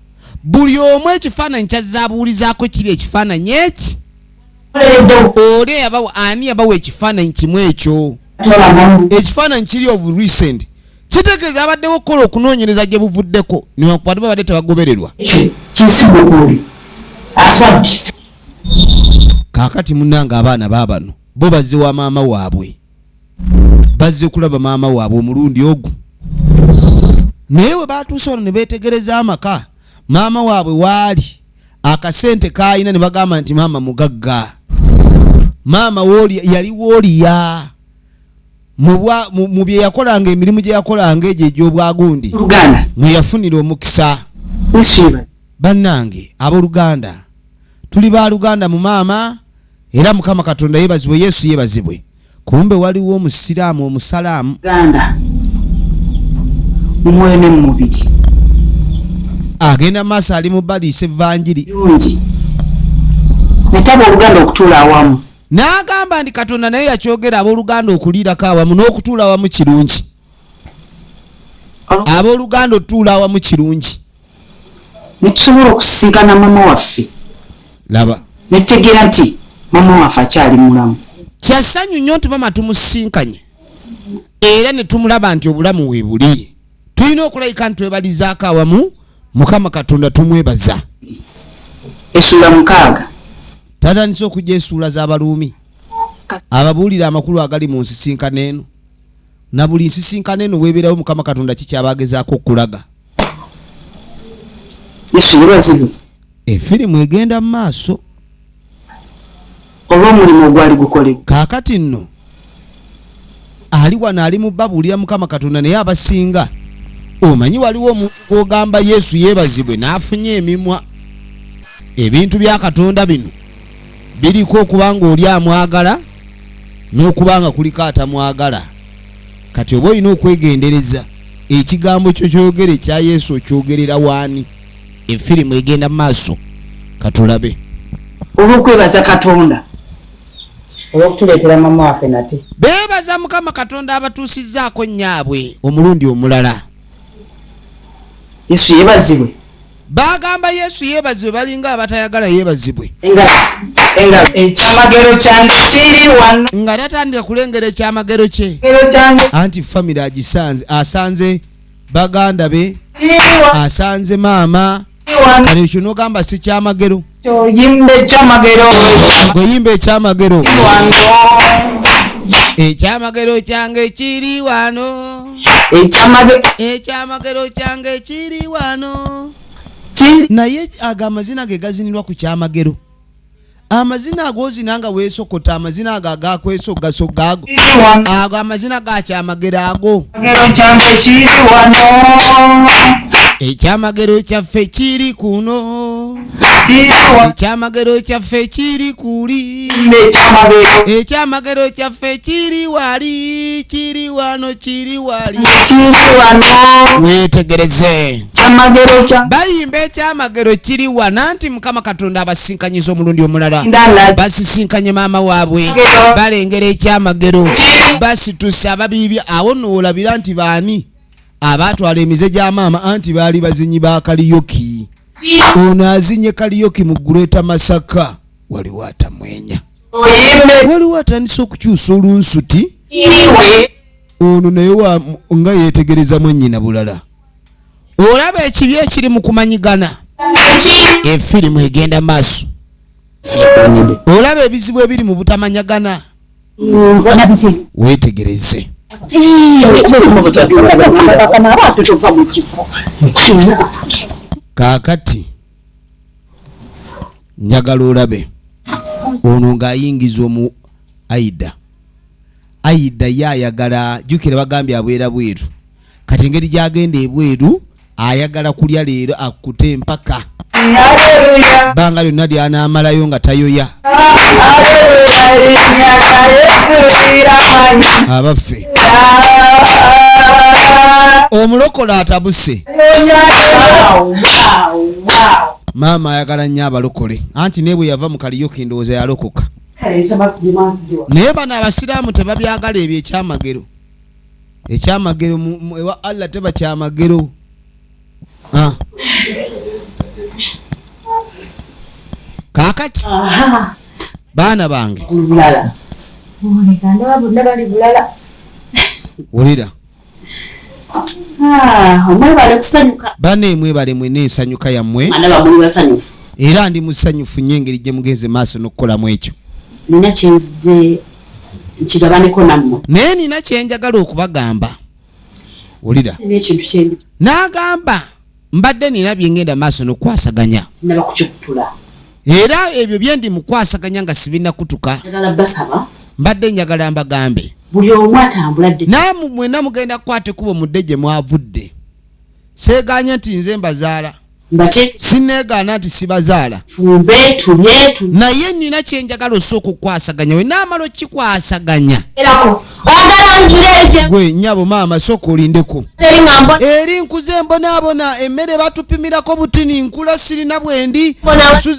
buli omu ekifaananyi kyazaabuulizaako kiri ekifaananyi eki. Bakolereddewo. Oli eyabawa, ani yabawa ekifaananyi kimu ekyo? Ekifaananyi kiri of recent, kitegeeza abaddewo okukola okunoonyereza gye buvuddeko, newankubadde babadde tebagobererwa. Ekyo kinsiga okwoli aswadde. Kaakati munnange, abaana baabano bo bazze wa maama waabwe, bazze kulaba maama waabwe omulundi ogwo. Naye we batuuse wano ne beetegereza amaka maama waabwe waali, akasente kaalina, ne bagamba nti maama mugagga, maama wooli yali wooliya mu bye yakolanga, emirimu gye yakolanga egyo egy'obwagundi Oluganda. mwe yafunira omukisa. Nesiiba. Bannange abooluganda, tuli baluganda mu maama, era Mukama Katonda yeebazibwe, Yesu yeebazibwe. Kumbe waliwo omusiraamu omusalaamu. Ganda mu mwoyo ne mu mubiri. Agenda maaso, ali mu baliisa evanjiri. Birungi nataba oluganda okutuula awamu. N'agamba nti Katonda naye yakyogera, abooluganda okuliirako awamu n'okutuula awamu kirungi, abooluganda otutuula awamu kirungi. Ne tusobola okusisinkana maama waffe. Laba. Ne tutegeera nti maama waffe akyali mulamu. Kya ssanyu nnyo nti mama tumusisinkanye era ne tumulaba nti obulamu weebuli. Tulina okulabika nti twebalizaako awamu Mukama Katonda, tumwebaza. Essuula 6. Tatandise okujja essuula z'Abaluumi, ababuulira amakulu agali mu nsisinkano eno, na buli nsisinkano eno weebeerawo Mukama Katonda kikyabagezaako okulaga. Yesu yebazibwe. Efirimu egenda mu maaso. Olw'omulimu ogwali gukolebwa. Kaakati nno ali wano ali mu babuulira Mukama Katonda, naye abasinga omanyi waliwo omuntu gw'ogamba Yesu yeebazibwe n'afunye emimwa. Ebintu bya Katonda bino biriko okuba nga oli amwagala n'okuba nga kuliko atamwagala. Kati oba olina okwegendereza ekigambo kyo kyogere ekya Yesu okyogerera waani. Efirimu egenda mu maaso, katulabe. Olw'okwebaza Katonda olw'okutuleetera mama waffe nate. Beebaza Mukama Katonda abatuusizzaako nnyaabwe omulundi omulala. Yesu yeebazibwe. Bagamba Yesu yeebazibwe, balinga abatayagala yeebazibwe. Engalo, engalo, ekyamagero kyange kiri wano. Nga tatandika kulengera ekyamagero kye. Ekyamagero kyange. Anti famire agisanze, asanze baganda be, Kiri wano. asanze maama. Wano. Kati ekyo nogamba si kyamagero? Oyimba ekyamagero. Gweyimba ekyamagero. Wano. Ekyamagero kyange kiri wano. Ekyamagero. Ekyamagero kyange kiri wano. Kiri. Naye ago amazina ge gazinirwa ku kyamagero, amazina agozina nga weesokota, amazina ago agakwesogasoga ago. Kiri wano. Ago amazina ga kyamagero ago. Ekyamagero kyange kiri wano. Ekyamagero kyaffe kiri kuno. Kiri wano. Ekyamagero kyaffe kiri kuli. Ekyamagero. Ekyamagero kyaffe kiri wali, kiri wano, kiri wali. Kiri wano. Weetegereze. Ekyamagero kya. Bayimba ekyamagero kiri wana nti Mukama Katonda abasinkanyiza omulundi omulala. Ndala. Basisinkanye maama waabwe, balengera ekyamagero, basitusa ababiibya. Awo nno olabira nti baani abaatwala emize gya maama, anti baali bazinyi ba karaoke. Ono azinye karaoke mu Greater Masaka, waliwo atamwenya. Oyimbe. Waliwo atandise okukyusa olunsuti. Kiriwe. Ono naye nga yeetegereza mwennyina bulala. Olaba ekibi ekiri mu kumanyigana. Efirimu egenda maaso, olaba ebizibu ebiri mu butamanyagana. Weetegereze. Tuva mu kifo. Kaakati njagala olabe ono ng'ayingiza omu Aida. Aida ye ayagala, jjukira bagambye abwera bweru. Kati engeri gy'agenda ebweru ayagala kulya leero akkute empaka. Haleluya. Bbanga lyonna lyanaamalayo nga tayoya. Haleluya, erinnya lya Yesu liramanyi. Abaffe, omulokole atabuse. Maama ayagala nnyo abalokole, anti naye bwe yava mu karaoke ndowooza yalokoka. Naye bano abasiraamu tebabyagala ebyo. Ekyamagero, ekyamagero ewa Allah teba kyamagero. Ah. Kaakati baana bange. Bulala ndaba bonna bali bulala. Wulira. Omwebale kusanyuka. Bane, mwebale mwena ensanyuka yammwe. Andaba muli basanyufu. Era ndi musanyufu nnyo engeri gye mugenze maaso n'okukolamu ekyo. Nina kyenzize nkigabaneko nammwe. Naye nina kyenjagala okubagamba, wulira. Nina ekintu kyendi. N'agamba mbadde nina byengenda maaso n'okukwasaganya. Sinaba kukikutula. Era ebyo byendi mukwasaganya nga sibinakutuka. Njagala basaba. Mbadde njagala mbagambe. Buli omu atambula dde. Naamu mwena mugenda kukwata ekkubo mudde gye mwavudde. Seeganye nti nze mbazaala. Mbate. Sineegaana nti sibazaala. Fumbe tulye tu. Naye nina kyenjagala osooka okukwasaganya, we naamala okikwasaganya. Erako oyagala nzireje. Gwe nnyabo maama, sooka olindeko. Eri nga mbona. Eri nkuze mbonaabona, emmere batupimirako butini, nkula sirina bwendi.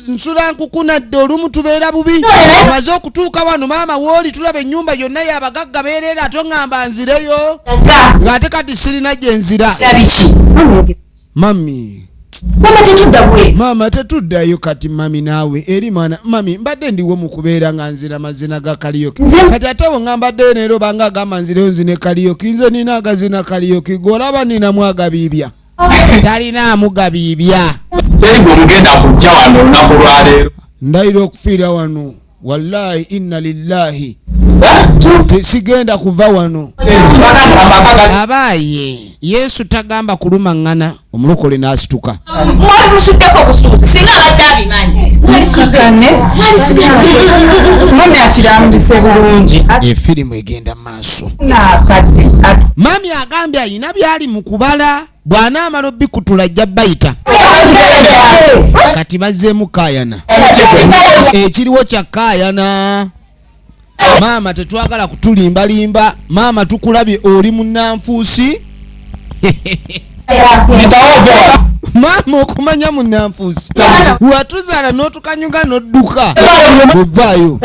Nsula nkukunadde, olumu tubeera bubi. Maze okutuuka wano maama wooli, tulaba ennyumba yonna y'abagagga beereera, ate oŋŋamba nzireyo ng'ate kati sirina gye nzira. Biki? Mami. Mama tetudda bwe. Maama tetuddayo kati mami naawe eri mwana mami mbadde ndiwo mu kubeera nga nzira mazina ga kaliyoki kati ate wo nga mbaddeyo neera obanga agamba nzireyo nzine kaliyoki nze nina agazina kaliyoki gwe olaba ninamu agabiibya talinaamu gabiibya. Teri gwe mugenda kujja wano olunaku lwaleero. Ndayira okufiira wano wallahi inna lillahi sigenda kuva wano. Abaaye Yesu tagamba kulumaŋŋana omulokole n'asituka. Mwali musuddeko busuuzi singa abadde abimanyi. Mami akirambise bulungi. Efirimu egenda maaso. Naakadde. Mami agambye alina byali mu kubala bw'anaamala obbikutula ajja bayita. Kati bazzeemu kaayana ekiriwo kya kaayana. Maama tetwagala kutulimbalimba maama tukulabye oli munnanfuusi. Maama okumanya munnanfuusi watuzaala n'otukanyuga n'odduka ovaayo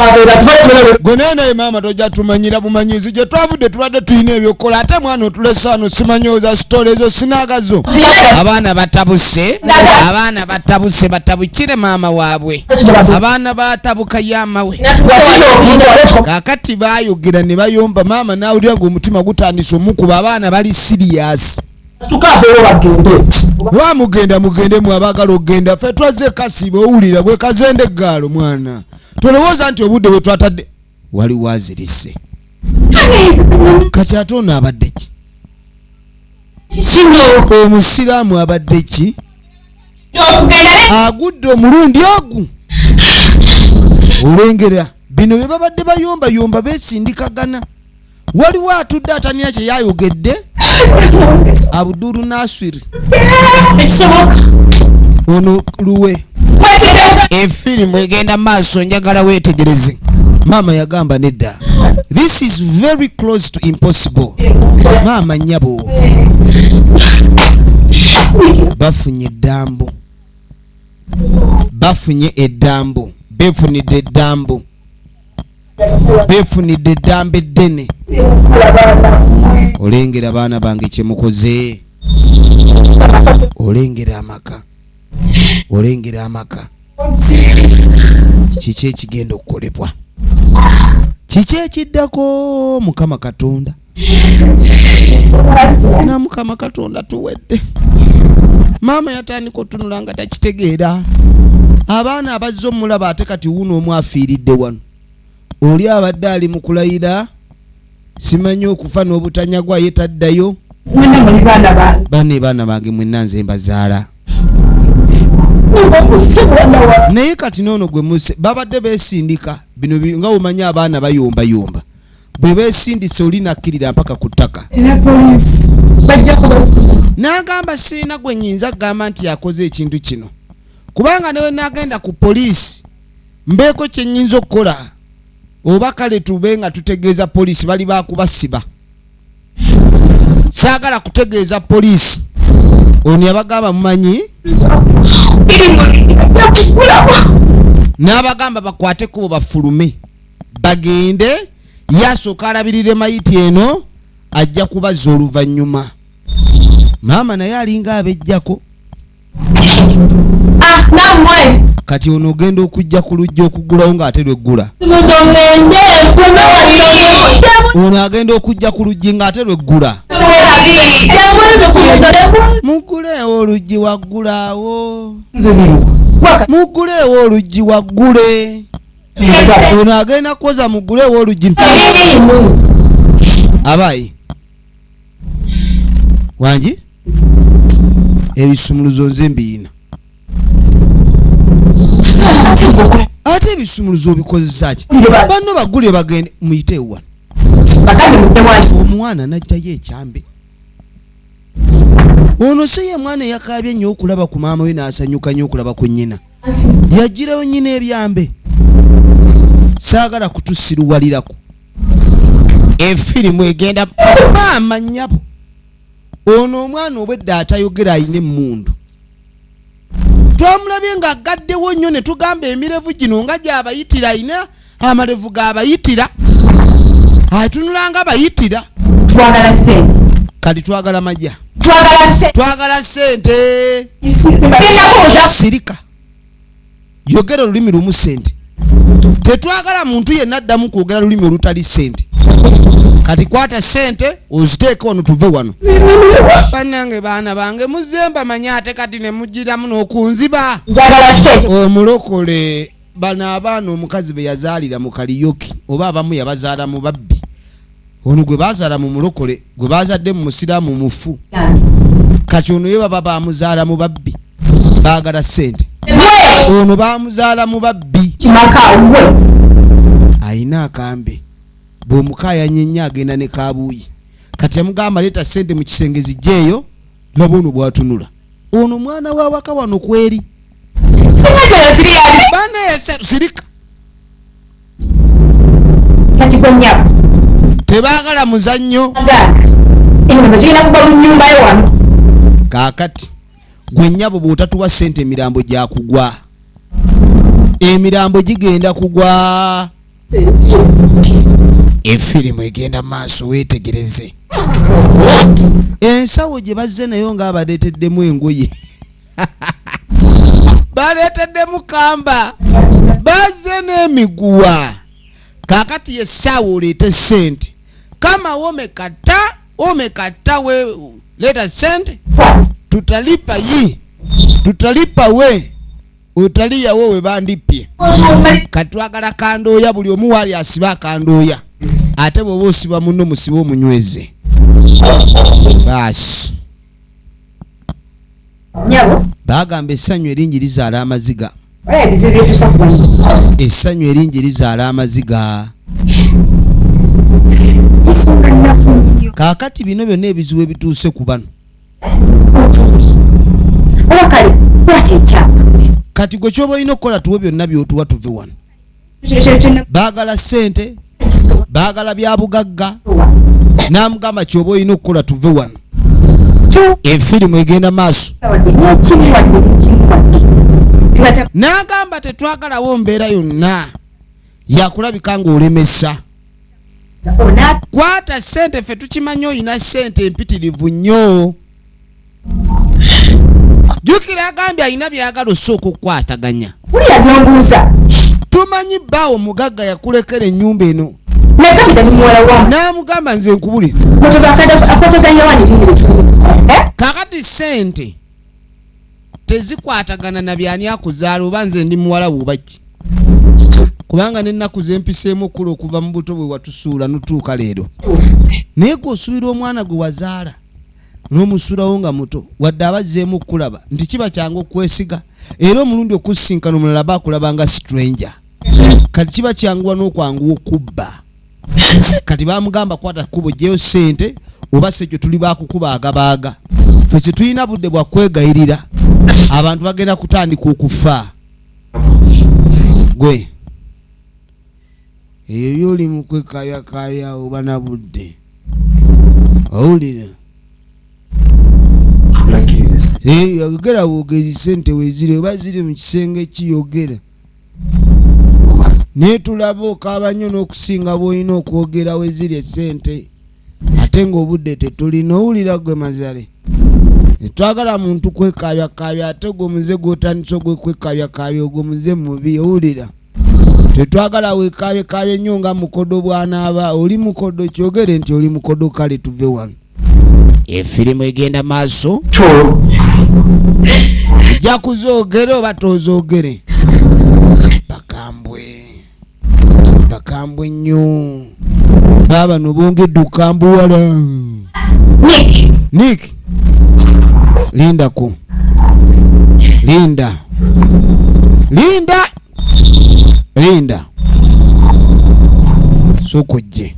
gwe naye naye maama tojja tumanyira bumanyizi gye twavudde tubadde tulina ebyokukola ate mwana otulese wano simanyi oza sitole ezo sinaagazo. Abaana batabuse abaana batabuse batabukire maama waabwe abaana batabuka yamawe. Kaakati baayogera ne bayomba maama n'awulira ng'omutima gutandise omukuba abaana bali siriyasi. Wa mugenda mugende mu abaagala okugenda ffe twazze kasiiba owulira gwe kazende eggaalo mwana tolowooza nti obudde bwe twatadde wali waazirise kati ate ono abadde ki omusiraamu abadde ki agudde omulundi ogu olengera bino bye babadde bayombayomba beesindikagana waliwo atudde atanira kye yayogedde Abdul Nasir ono luwe. Efirimu egenda maaso njagala weetegereze. Maama yagamba nedda this is very close to impossible. Maama nnyabo bafunye eddambo bafunye eddambo beefunidde eddambo beefunidde eddambo eddene. Olengera baana bange kyemukoze olengera amaka olengera amaka kiki ekigenda okukolebwa kiki ekiddako Mukama Katonda na Mukama Katonda tuwedde. Maama yatandika otunula nga takitegeera abaana abazze omulaba ate kati wuuno omu afiiridde wano oli abadde ali mu kulayira simanyi okufa n'obutanyagwa ye taddayo. Bane baana bange mwenna nze mbazaala naye kati noono gwe muse babadde beesindika bino nga omanyi abaana bayombayomba bwe beesindise oli nakkirira mpaka ku ttaka n'agamba sirina gwe nnyinza kugamba nti yakoze ekintu kino kubanga newe nagenda ku poliisi mbeeko kye nnyinza okukola oba kale tube nga tutegeeza poliisi bali baakubasiba saagala kutegeeza poliisi. Ono yabagamba mumanyi n'abagamba bakwate kubo bafulume bagende yasooka alabirire mayiti eno ajja kubazza oluvannyuma. Maama naye alinga abejjako. Kati ono ogenda okujja ku lujja okuggulawo ng'ate lweggula ono agenda okujja ku luggi ng'ate lweggula mugguleewo oluggi waggulaawo mugguleewo oluggi waggule ono agenda kwoza mugguleewo oluggi abayi wangi ebisumuluzo nze mbiyina ate ebisumuluzo obikozesa ki banno baggule bagende muyite wano. Omwana n'ajjayo ekyambe ono si ye mwana eyakaabye ennyo okulaba ku maama we n'asanyuka nnyo okulaba ku nnyina yagirayo nnyina ebyambe saagala kutusiruwalirako. Efirimu egenda maama nnyabo ono omwana obwedda atayogera ayina emmundu twamulabye ng'agaddewo nnyo ne tugamba emirevu gino nga gy'abayitira ayina amalevu g'abayitira atunula nga bayitira. Kati twagala majja, twagala sente. Sirika, yogera olulimi lumu sente. Tetwagala muntu yenna addamu kwogera lulimi olutali sente. Kati kwata sente oziteeke wano tuve wano. Bannange baana bange muzemba manyi ate kati ne mugiramu n'okunziba. Omulokole bano abaana omukazi be yazaalira mu kaliyoki oba abamu yabazaala mu babbi. Ono gwe bazaala mu mulokole gwe bazadde mu musiraamu mufu. Kati ono ye baba bamuzaala mu babbi. Baagala sente. Ono bamuzaala mu babbi. Ayina akambe. Bw'omukaayanya ennyo agenda ne kabuuyi. Kati yamugamba leeta sente mu kisenge zijjeeyo laba ono bw'atunula. Ono mwana wa waka wano kweri. Sirika. Tebaagala muzannyo. Kaakati gwe nnyabo bw'otatuwa ssente emirambo gyakugwa. Emirambo gigenda kugwa. Efirimu egenda maaso weetegereze. Ensawo gye bazze nayo ng'abaleeteddemu engoye. Baleeteddemu kamba. Bazze n'emiguwa. Kaakati ye ssaawa oleete ssente. Kama womekata we leeta ssente. Tutalipa yi. Tutalipa we. Utaliya wowe bandipye. Katwagala kandooya buli omu wali asiba akandooya. Ate bw'oba osiba munno musibe omunyweze. Baasi. Bagamba essanyu eringi lizaala amaziga. Essanyu eringi lizaala amaziga. Kaakati bino byonna ebizibu ebituuse ku bano. Kati gwe ky'oba olina okukola tuwe byonna by'otuwa tuve wano. Baagala ssente, baagala bya bugagga. N'amugamba ky'oba olina okukola tuve wano. Efirimu egenda maaso. N'agamba tetwagalawo mbeera yonna yakulabika ng'olemesa. Kwata ssente ffe tukimanyi olina ssente empitirivu nnyo. Jjukira agambye alina by'ayagala osooka okukwataganya. Tumanyi bbaawo mugagga yakulekera ennyumba eno. N'amugamba nze nkubulira. Kaakati ssente tezikwatagana na byani akuzaala oba nze ndi muwala wo oba ki. Kubanga n'ennaku ze mpiseemu okula okuva mu buto bwe watusuula n'otuuka leero. Naye gwe osuubira omwana gwe wazaala n'omusuulawo nga muto wadde abazzeemu okulaba nti kiba kyangu okwesiga era omulundi okusisinkana omulala aba akulaba nga stranger. Kati kiba kyanguwa n'okwanguwa okubba. Kati baamugamba kwata kkubo ggyeyo ssente oba si ekyo tuli baakukuba agabaaga. Ffe tetulina budde bwa kwegayirira. Abantu bagenda kutandika okufa. Gwe eyo y'oli mu kwekaayakaaya oba na budde. Owulira? Yogera bwogezi ssente weeziri oba ziri mu kisenge kiyogera. Naye tulaba okaaba nnyo n'okusinga bw'olina okwogera we ziri essente ate ng'obudde tetulina. Owulira gwe mazale? Tetwagala muntu kwekaabyakaabya ate gwe omuze gw'otandise ogw'okwekaabyakaabya ogwo muze mubi. Owulira? Tetwagala weekaabyekaabye nnyo nga mukodo bw'anaaba. Oli mukodo kyogere nti oli mukodo kale tuve wano. Efirimu egenda maaso. Ojja kuzoogere oba tozoogere. Bakambwe. Bakambwe nnyo. Baabano bongedde okambuwala. Nick. Nick. Lindako. Linda. Linda. Linda. Sooka ojje.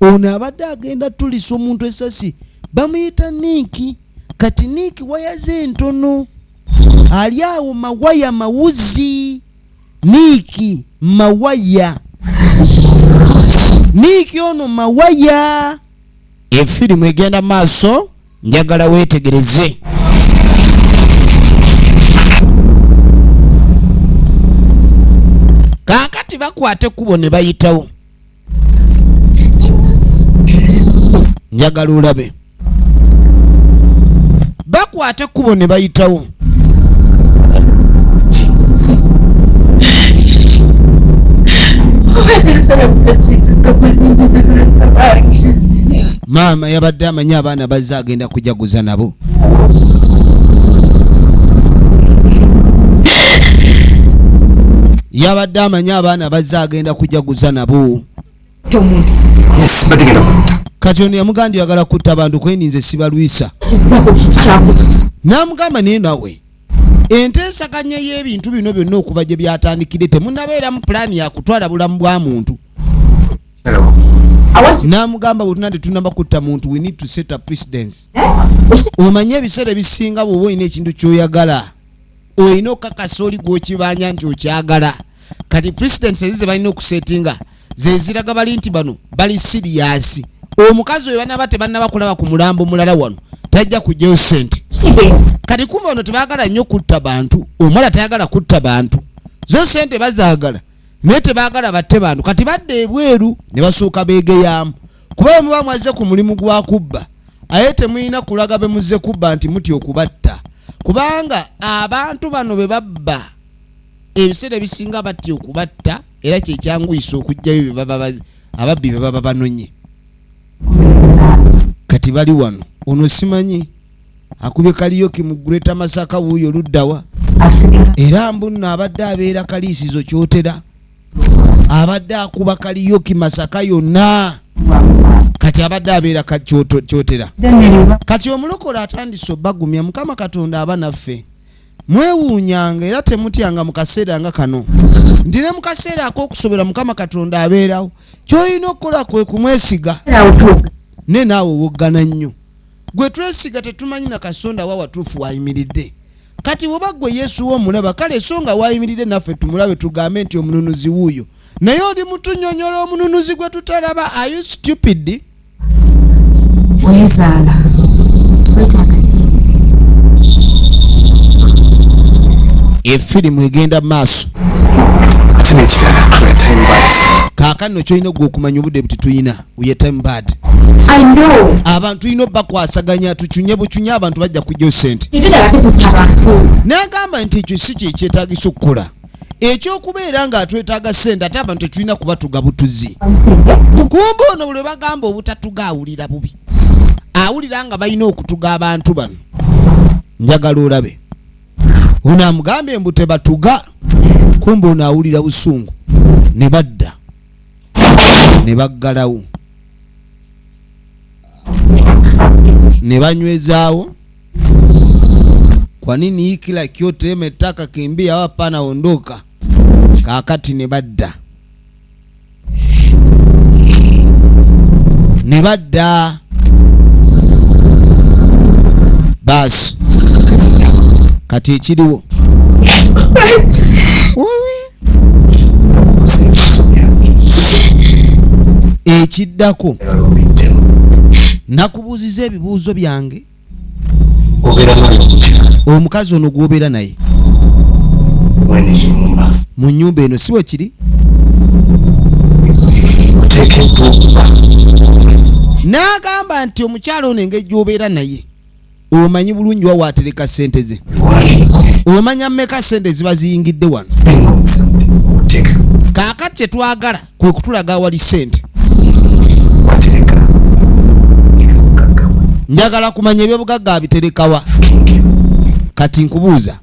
Ono abadde agenda tulisa omuntu essasi bamuyita Nick. Kati Nick waya ze entono. Ali awo mawaya mawuzi. Nick mawaya. Nick ono mawaya. Efirimu egenda maaso njagala weetegereze. Kaakati bakwata ekkubo ne bayitawo. Njagala olabe. Bakwata ekkubo ne bayitawo. Maama yabadde amanyi abaana bazze agenda kujaguza nabo. Yabadde amanyi abaana bazze agenda kujaguza nabo. Kati ono yamugamba oyagala kutta abantu kweninze sibalwisa. N'amugamba naye nawe enteesaganya y'ebintu bino byonna okuva gye byatandikidde temunnabeeramu pulaani ya kutwala bulamu bwa muntu. N'amugamba bwe tunadde tunaba kutta muntu, we need to set up precedence. Omanye ebiseera ebisinga bw'oba olina ekintu ky'oyagala olina okukakasa oli gw'okibanja nti okyagala. Kati precedence ezi ze balina okusetinga ze ziraga bali nti bano bali serious. Omukazi oyo banaba tebannaba kulaba ku mulambo mulala wano tajja kuggyayo ssente. Kati kumbe ono tebaagala nnyo kutta bantu, omuwala tayagala kutta bantu, zo ssente bazaagala naye tebaagala batte bantu. Kati badda ebweru ne basooka beegeyaamu, kuba bwe muba mwazze ku mulimu gwa kubba aye temulina kulaga be muzze kubba nti mutya okubatta, kubanga abantu bano be babba ebiseera ebisinga batya okubatta, era kye kyanguyisa okuggyayo bye baba ababbi be baba banonye. Kati bali wano, ono simanyi akubye kaliyoki mu Greater Masaka wuuyo luddawa, era mbu nno abadde abeera kaliisizo kyotera, abadde akuba kaliyoki Masaka yonna, kati abadde abeera kyotera. Kati omulokole atandise obbagumya, Mukama Katonda aba naffe. Mwewuunyanga era temutyanga mu kaseera nga kano, nti ne mu kaseera ak'okusoberwa Mukama Katonda abeerawo. Ky'olina okukola kwe kumwesiga, ne naawe owoggana nnyo. Gwe twesiga tetumanyi na kasonda wa watuufu w'ayimiridde. Kati bw'oba ggwe Yesu wo omulaba, kale so nga w'ayimiridde naffe tumulabe tugambe nti omununuzi wuuyo. Naye oli mutunnyonnyola omununuzi gwe tutalaba? Are you stupid? Weezaala wetaaga ddiini. Efirimu egenda maaso. Ate n'ekirala, we are time bad. Kaakano kyolina gwe okumanya obudde bwe tetulina, we are time bad. I know. Abantu tulina obbakwasaganya, tucunye bucunye, abantu bajja kujjayo ssente. Tetwetaaga tekutta bantu. N'agamba nti ekyo si kye kyetaagisa okukola, ekyokubeera ng'atwetaaga ssente ate abantu tetulina kubatuga butuzi. Kumbe ono buli bagamba obutatuga awulira bubi, awulira nga balina okutuga abantu bano. Njagala olabe ono amugambye mbu tebatuga, kumbe ono awulira busungu. Ne badda ne baggalawo ne banywezaawo. Kwa nini hii kila kyote imetaka kimbia hapa naondoka? Kaakati ne badda ne badda baasi. Kati ekiriwo ekiddako, nakubuuziza ebibuuzo byange. Obeera naye omukyala. Omukazi ono gw'obeera naye Mwene nyumba. mu nnyumba eno, si bwe kiri? Oteekeddwa okuba. N'agamba nti omukyala ono engeri gy'obeera naye omanyi bulungi wa waatereka ssente ze, Biwandiiko. omanya mmeka ssente ziba ziyingidde wano. Bino oteeka. Kaakati kye twagala kwe kutulaga awali ssente. Watereka ebyobugagga bwe. Njagala kumanya ebyobugagga abiterekawa. Kati nkubuuza,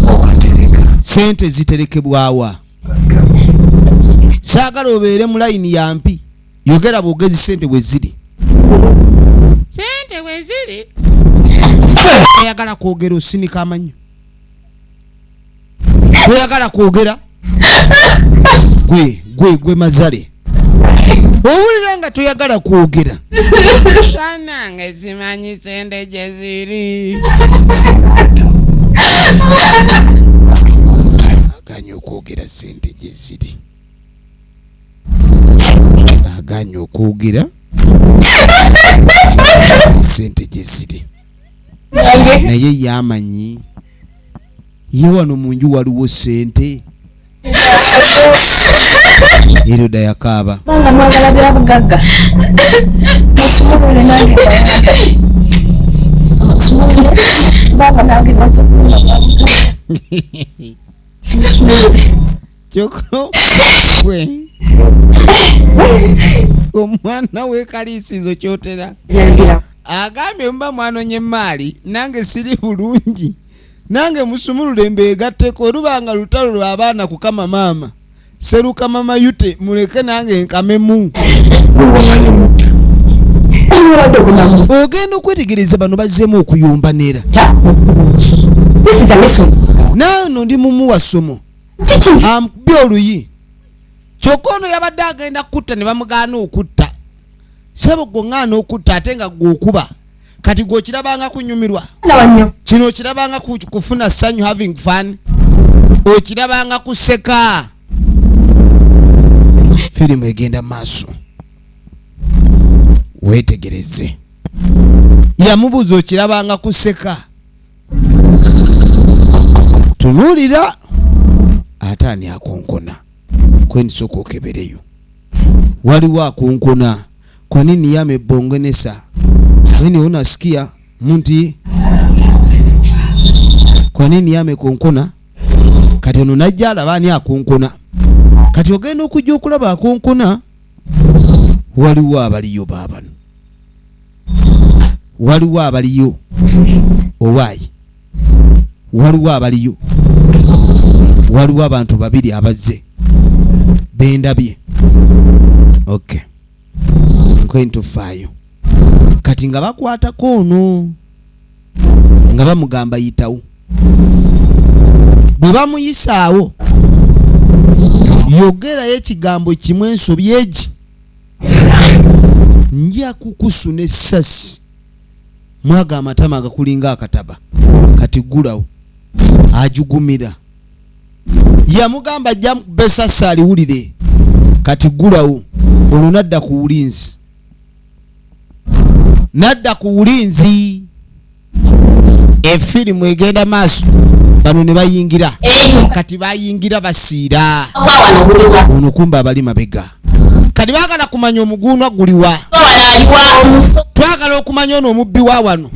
Owatereka ssente ziterekebwawa? bugagga bwe. Saagala obeere mu layini yampi, yogera bwogezi ssente bwe ziri. Ssente bwe ziri toyagala kwogera, osinika amannyo, toyagala kwogera. Gwe gwe gwe mazale owulira nga toyagala kwogera. Banange simanyi ssente gye ziri. Aganye okwogera ssente gye ziri, aganye okwogera ssente gye ziri, naye yamanyi ye wano mu nju waliwo ssente. Eroda yakaaba. Banga mwagala bya bugagga. Musobole nange bayambe. Baaba nange naze kulaba. Kyokka gwe omwana w'ekaliisizo kyotera agambye muba mwanonye emaali, nange siri bulungi, nange musumulule mbeegatteko. Olubanga lutalo lw'abaana kukama maama seruka mama yute, muleke nange nkamemu. Ogenda okwetegereza bano bazzeemu okuyumbanira. This is a lesson. Naano ndi mumuwa ssomo, amukubye oluyi. Kyokka ono yabadde agenda kutta ne bamugaana okutta. Sebo gwe ŋŋaana okutta ate nga gwe okuba, kati gwe okirabanga kunyumirwa kino, okirabanga kufuna ssanyu, having fun, okirabanga kuseka. Firimu egenda maaso, weetegereze. Yamubuuza, okirabanga kuseka? Tunuulira ate ani akonkona. Kwenisooka okebereyo, waliwo akonkona. Kwa nini yamebongenesa weni unasikia munti kwa nini yamekonkona? Kati ono najja alaba ani akonkona. Kati ogenda okujja okulaba akonkona, waliwo abaliyo. Baabano, waliwo abaliyo. Owaayi, waliwo abaliyo, waliwo abantu babiri abazze bendabye. Okay, nkwentofaayo. Kati nga bakwatako ono nga bamugamba yitawo. Bwe bamuyisaawo, yogerayo ekigambo kimu ensobi egi, nja kukusuna essasi. Mwaga amatama agakulinga akataba. Kati gulawo. Ajugumira, yamugamba ajja mukuba essasi aliwulire. Kati gulawo. Olwo nadda ku wulinzi, nadda ku wulinzi. Efirimu egenda maaso, bano ne bayingira. Kati bayingira basiira ono, kumba abali mabega. Kati baagala kumanya omuguunwa guliwa. Twagala okumanya ono omubbi wa wano.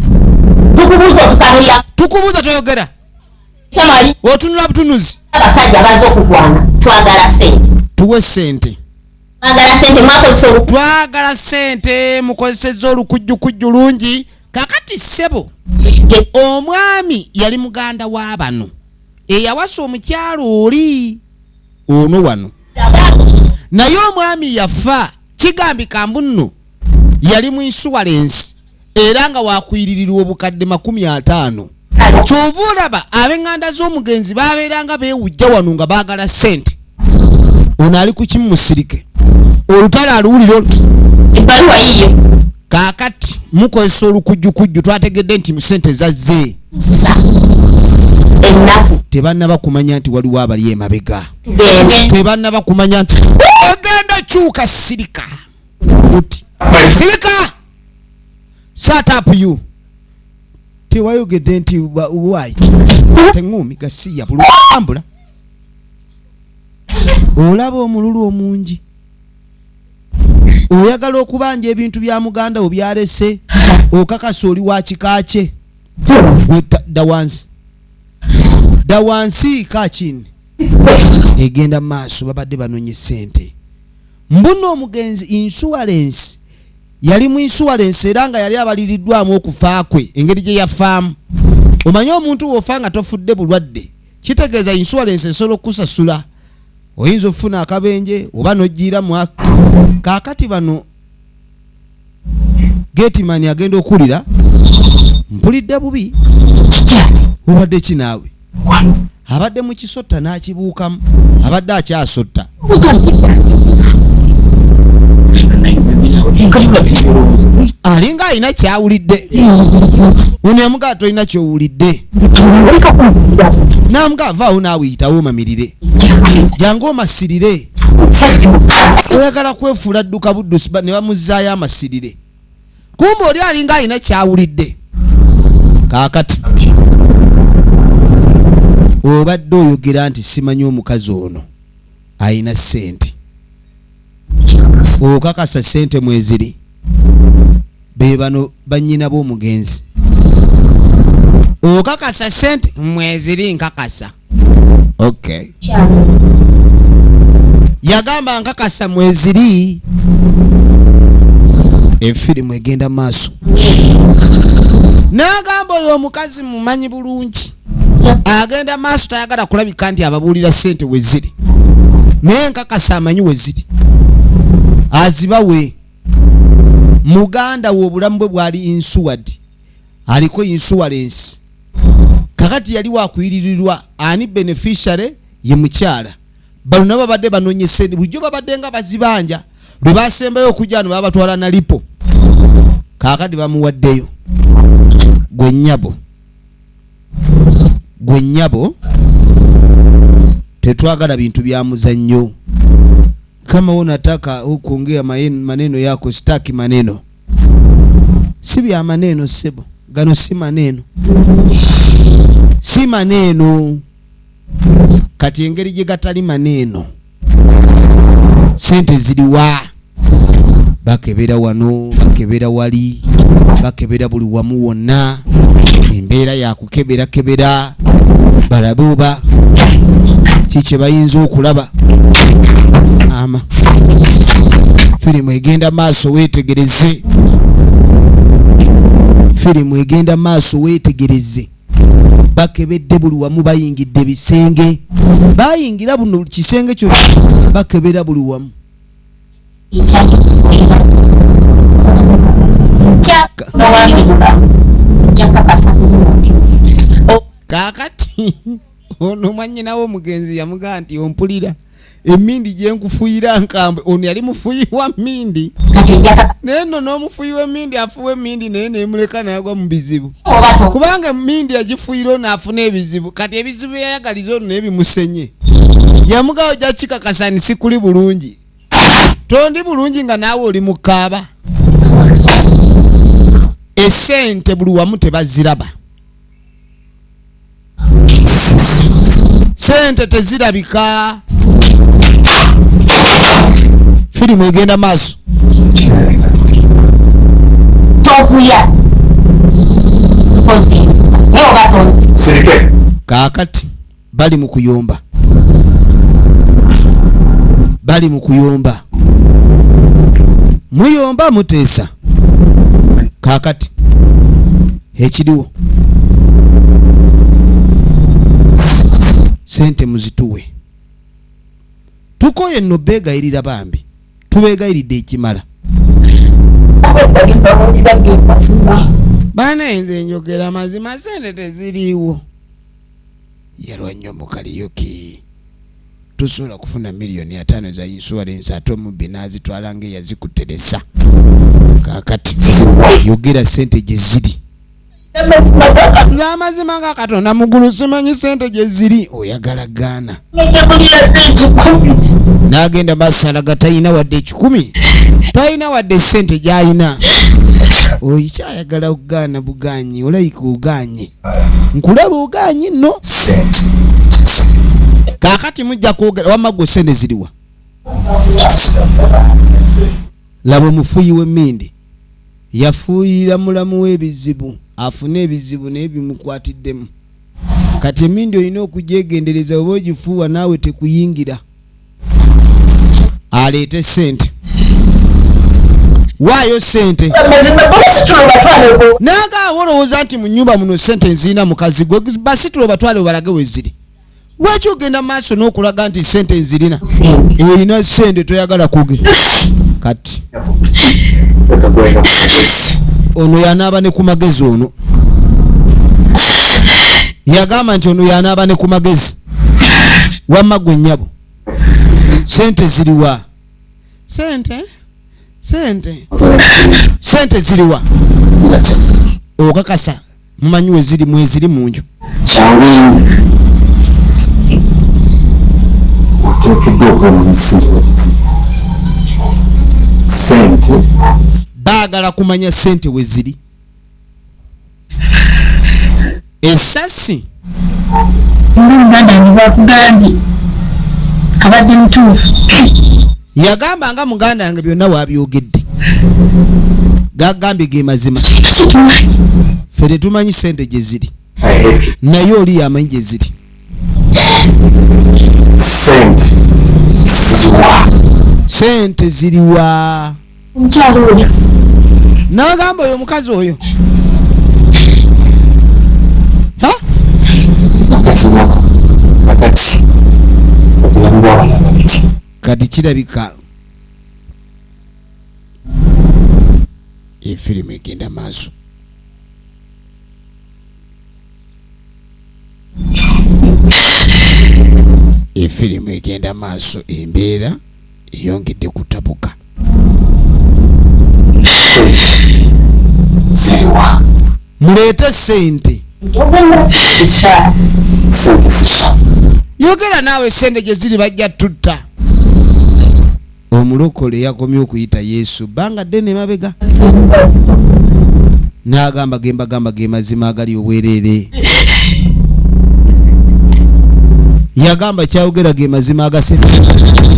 Tukubuuza, otukanulira. Tukubuuza, toyogera. Tamali. Otunula butunuzi. Abasajja baze okukwana, twagala sente. Tuwe sente. Twagala sente, mwakozesa Twagala sente, mukozesezza olukujjukujju lungi. Kakati ssebo, omwami yali muganda wa bano eyawasa omukyalo oli ono wano, naye omwami yafa. Kigambika mbu nno yali mu insurance era nga wakwiririrwa obukadde 50. Kyova olaba ab'eŋŋanda z'omugenzi babeeranga beewujja wano nga baagala ssente. Ono ali ku kimu musirike, olutalo aluwulira. Ebbaluwa yiyo. Kaakati mukozesa olukujjukujju, twategedde nti sente zazze. Ennaku. Tebannaba kumanya nti waliwo abali emabega. Tugende. Tebannaba kumanya nti ogenda kyuka. Sirika buti, sirika, shut up you. Tewayogedde nti why teŋŋumi gasiya bulambula. Olaba omululu omungi, oyagala okubanja ebintu bya muganda wo byalese. Okakasa oli wa kika kye. Dda wansi, dda wansi. Kakini egenda maaso, babadde banonye sente. Mbuno omugenzi insurance, yali mu insurance era nga yali abaliriddwamu okufa kwe, engeri gye yafaamu. Omanye omuntu wofa nga tofudde bulwadde, kitegeeza insurance esobola okukusasula. Oyinza okufuna akabenje oba n'ogiira mu. Kaakati bano gateman agenda okuwulira, mpulidde bubi, obadde ki naawe? Abadde mu kisotta n'akibuukamu, abadde akyasotta. Alinga alina kyawulidde. Ono yamugaa, tolina kyowulidde. Namugaa, avaawo naawe, yitawo omamirire, jangu omasirire. Oyagala kwefuula dduka buddusi. Ne bamuzaayo amasirire. Kumbe oli alinga alina kyawulidde. Kaakati obadde oyogera nti simanyi omukazi ono ayina ssente. Okakasa ssente mweziri? Be bano bannyina b'omugenzi. Okakasa sente mweziri? Nkakasa. Okay, yagamba nkakasa mweziri. Efirimu egenda maaso, n'agamba oyo omukazi mumanyi bulungi, agenda maaso tayagala kulabika nti ababuulira sente weziri, naye nkakasa amanyi weziri, azibawe. Muganda we obulamu bwe bwali insured, aliko insurance. Kakati yali wakuyiririrwa ani beneficiary? Ye mukyala. Bano nabo babadde banonye sente, bulijjo babadde nga bazibanja. Lwe basembayo okujja no babatwala na lipo. Kakati bamuwaddeyo. Gwe nnyabo, gwe nnyabo, tetwagala bintu bya muzannyo. Kama wewe unataka kuongea maneno yako, sitaki maneno, si bya maneno sebo, gano si maneno, si maneno. Kati engeri gye gatali maneno, sente ziriwa? Bakebera wano, bakebera wali, bakebera buli wamu wonna. Embeera yakukeberakebera balabe oba ki kye bayinza okulaba. Ama firimu egenda maaso, weetegereze. Firimu egenda maaso, weetegereze. Bakebedde buli wamu, bayingidde ebisenge, bayingira buno kisenge kyonna, bakebera buli wamu. Kyakakasa. Kaakati ono mwannyinawo omugenzi yamugamba nti ompulira, emindi gyenkufuuyira nkambwe. Ono yali mufuyi wa mindi. Kati ojja Naye nno n'omufuyi w'emindi afuuwa emindi, naye nemuleka nagwa mu bizibu, oba to kubanga emindi yagifuuyira ono afuna ebizibu. Kati ebizibu yayagaliza ono naye bimusenye. Yamugaba ojja kikakasa nti sikuli bulungi, tondi bulungi nga naawe oli mu kaaba. Esente buli wamu tebaziraba, sente tezirabika. Firimu egenda maaso. Tovuya ozinzita, naye oba tonzisa. Sirike. Kaakati bali mu kuyomba, bali mu kuyomba, muyomba muteesa. Kaakati ekiriwo, sente muzituwe, tukoye nno beegayirira. Bambi tubeegayiridde ekimala. Mbabuulira ge mazima. Bana, nze njogera mazima, sente teziriiwo. Yalwa nnyo mu Kaliyuki. Tusobola kufuna miliyoni 50 za insurance, ate omubbi n'azitwala ng'eyazikuteresa. Kaakati yogera sente gye ziri. Amazima gaka. Z'amazima nga Katonda mugulu, simanyi sente gye ziri. Oyagala gaana. Nojagulira 100. N'agenda masalaga, talina wadde 100, talina wadde sente gy'alina. Oyo kyayagala okugaana buganyi, olayika oganye, nkulaba oganye nno. Sente. Kaakati mujja kwogera. Wamma gwe, sente ziriwa? Laba omufuyi w'emmindi yafuuyira mulamu w'ebizibu, afune ebizibu naye bimukwatiddemu. Kati emindi olina okugyegendereza, oba ogifuuwa naawe tekuyingira. Aleete sente, waayo sente. Amazima basitula batwale. Naga olowooza nti mu nnyumba muno sente nzirina? Mukazi gwe, basitula obatwale obalage we ziri. Lwaki ogenda maaso n'okulaga nti sente nzirina? Sente. Olina sente, toyagala kwogera kati. Leka gwenda ku magezi. Ono yanaaba ne ku magezi. Ono yagamba nti ono yanaaba ne ku magezi. Wamma gwe nnyabo, sente ziriwa? Sente, sente, sente ziriwa? Okakasa mumanyi we ziri? Mweziri mu nju. Kyangu, oteekeddwa okuba mu nsi sente. Baagala kumanya sente we ziri. Esasi. Nga muganda wange bwakugambye, abadde mutuufu. Yagamba nga muganda wange byonna wabyogedde, gagambye ge mazima. Situmanyi. Ffe tetumanyi sente gye ziri. Naye oli yamanyi gye ziri. Sente ziriwa? Sente ziriwa? Omukyala oyo. N'agamba oyo omukazi oyo. Ha? Wakati nako wakati obulamu bw'abaana babiri. Kati kirabika efirimu egenda maaso. Efirimu egenda maaso, embeera eyongedde kutabuka. Ziriwa? Muleete sente. Sente ziriwa? Yogera naawe sente gye ziri bajja tutta. Omulokole yakomye okuyita Yesu bbanga ddene mabega. N'agamba ge mbagamba ge mazima agali obwereere. Yagamba kyayogera ge mazima agase.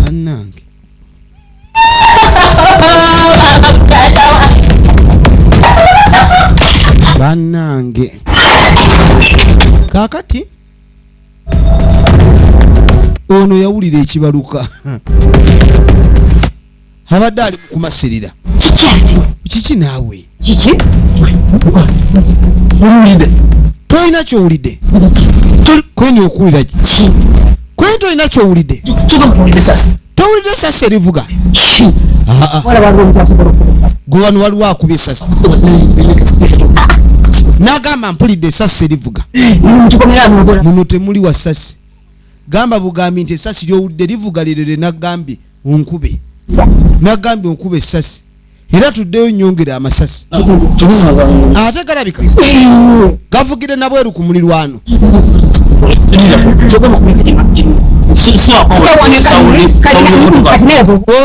Bannange. Bannange. Kaakati ono yawulira ekibaluka. Abadde ali mu kumasirira. Kiki ate? Kiki naawe? Kiki? Owulidde? Tolina ky'owulidde. Kweni okuwulira ki? Kweni tolina ky'owulidde. Kyokka mpulidde essasi. Towulidde essasi erivuga? Aa. Wala waliwo omuntu asobola okukuba essasi. Gwe wano waliwo akubye essasi. N'agamba mpulidde essasi erivuga. Muno temuli wa ssasi. Gamba bugambi nti essasi ly'owulidde livuga lero lye nagambye onkube. Nagambye onkube essasi. Era tuddeyo nnyongere amasasi. Ate galabika gavugire nabweru ku mulirwano.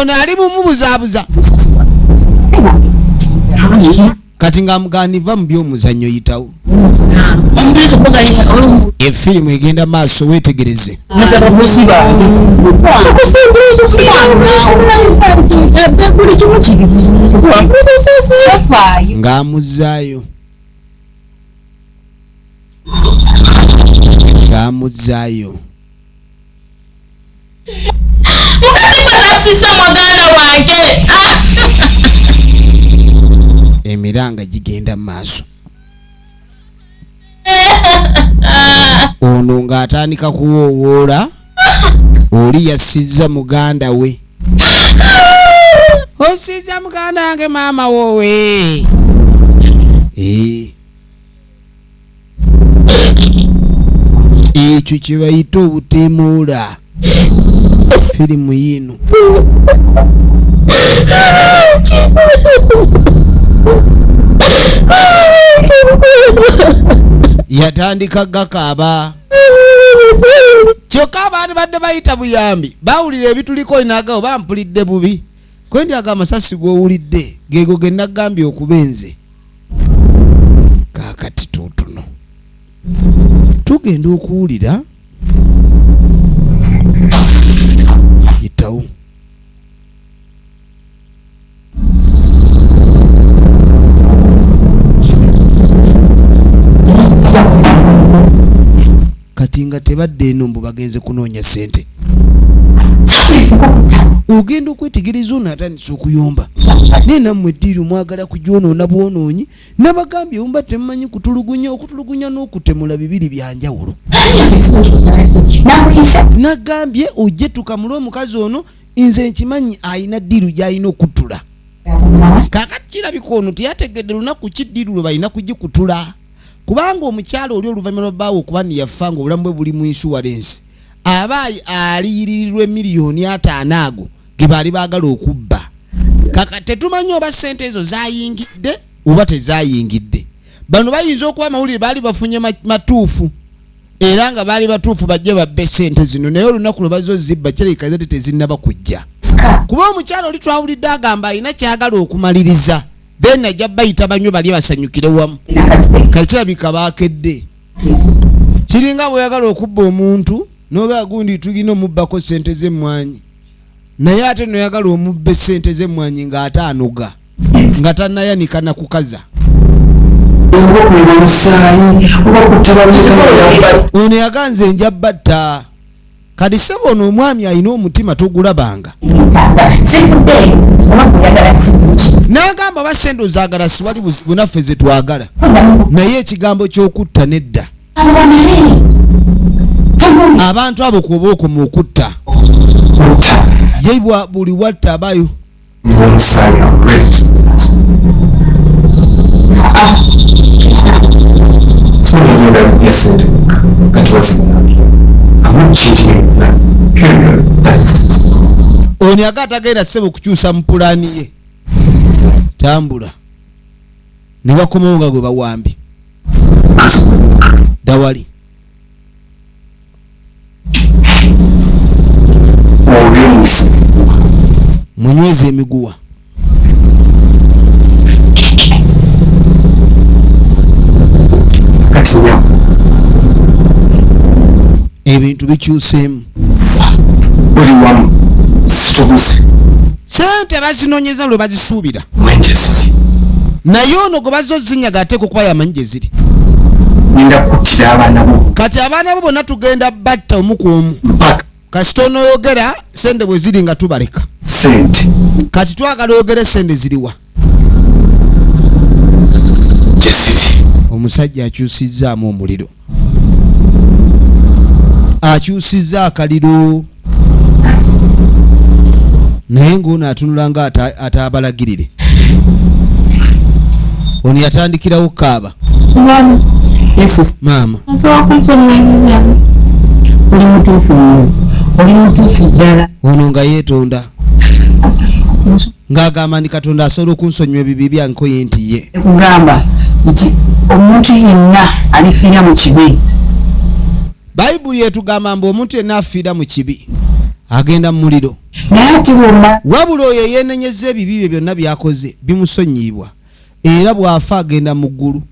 Ono ali mumubuzaabuza. Kati ng'amugaaniva mu by'omuzannyo yitawo. Efirimu egenda maaso weetegereze. Ng'amuzzaayo. Ng'amuzzaayo. Mukazi gwe basisa muganda wange. Emiranga gigenda maaso. Ono ng'atandika kuwoowoola oli yassizza muganda we. Ossizza muganda wange maama woowe. Ekyo kye bayita obuteemuula. Firimu yiino. Yatandika gakaaba. Kyokka abantu badde bayita buyambi bawulira ebituliko nagawo bampulidde bubi. Kwendi aga amasasi g'owulidde geego ge nagambye okuba enze. Kaakati tuutuno. Tugenda okuwulira yitawo. Kati nga tebadde eno mbu bagenze kunoonya ssente. Ogenda okwetegereza ono atandise okuyomba. Naye nammwe eddiiru mwagala kugyonoona bwonoonyi. Nabagambye mba temumanyi kutulugunya, okutulugunya n'okutemula bibiri bya njawulo. Nagambye ojje tukamule omukazi ono, nze nkimanyi alina ddiiru gy'alina okutula. Kaakati kirabika ono teyategedde lunaku ki ddiiru lwe balina kugikutula. Kubanga omukyala oli oluvannyuma lwa bbaawe okuba ne yafa ng'obulamu bwe buli mu insurance, aba aliyiririrwa emiliyoni 50 ago ge baali baagala okubba. Kaka tetumanyi oba ssente ezo zaayingidde oba tezaayingidde. Bano bayinza okuba amawulire baali bafunye matuufu era nga baali batuufu bajje babbe ssente zino, naye olunaku lwe bazze ozibba kirabika zadde tezinnaba kujja. Kuba omukyala oli twawulidde agamba alina ky'agala okumaliriza, then ajja bayita banywe balye basanyukire wamu. Kati kirabika baakedde. Kiringa bw'oyagala okubba omuntu n'ogamba gundi tulina omubbako ssente z'emmwanyi, naye ate n'oyagala omubbe ssente z'emmwanyi ng'ate anoga nga tannayanika na kukaza. Ono yaganze nja batta. Kati ssebo ono omwami alina omutima togulabanga. N'agamba oba ssente ozaagala siwali buzibu naffe ze twagala, naye ekigambo ky'okutta nedda. Abantu abo kwoba okoma okutta ye buli watta abayo. Ono yaga atagenda ssebo kukyusa mu pulaani ye. Tambula ne bakomawo nga gwe bawambi dawali. Munyweze emiguwa. Ebintu bikyuseemu. Sente bazinonyeza lwe bazisuubira, naye ono gwe bazza ozinyaga ateekwa okuba yamanyi gye ziri. Kati abaana bo bonna tugenda batta omu ku omu. Kasita onooyogera sente bwe ziri nga tubaleka. Kati twagala oyogere sente ziriwa. Omusajja akyusizzaamu omuliro, akyusizza akaliro, naye ng'ono atunula nga ataabalagirire. Ono yatandikirawo kaaba. Maama ono nga yeetonda ng'agamba nti Katonda asobola okunsonyiwa ebibi byange ye nti ye. Kugamba nti omuntu yenna alifiira mu kibi. Bayibuli etugamba mbu omuntu yenna afiira mu kibi agenda mu muliro. Wabula oyo yeenenyezza ebibi bye byonna by'akoze bimusonyiyibwa, era bw'afa agenda mu ggulu.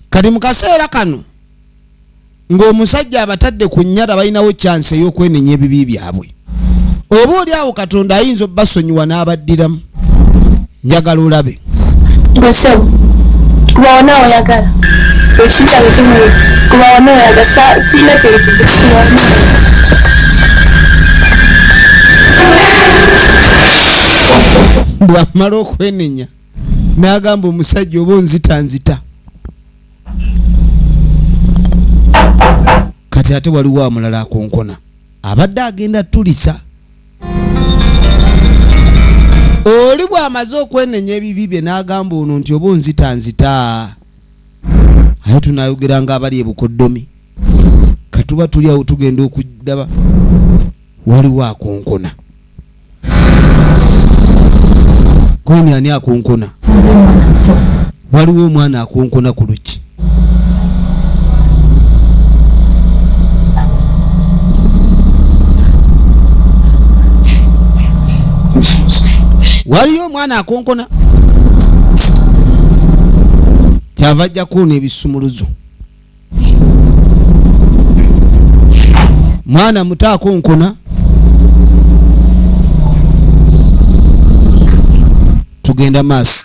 Kati mu kaseera kano ng'omusajja abatadde ku nnyala balinawo chance ey'okwenenya ebibi byabwe. Oba oli awo Katonda ayinza obbasonyiwa n'abaddiramu. Njagala olabe. Bw'amala okwenenya n'agamba omusajja oba onzita nzita. Kati ate waliwo amulala akonkona abadde agenda tulisa. Oli bw'amaze okwenenya ebibi bye n'agamba ono nti oba onzita nzita. Aye tunaayogera ng'abali ebukoddomi. Katuba tuli awo tugenda okudaba waliwo akonkona. Koni ani akonkona? Waliwo omwana akonkona ku luggi. Waliyo omwana akonkona. Kyava ajja kuona ebisumuluzo. Mwana muto akonkona. Tugenda maaso.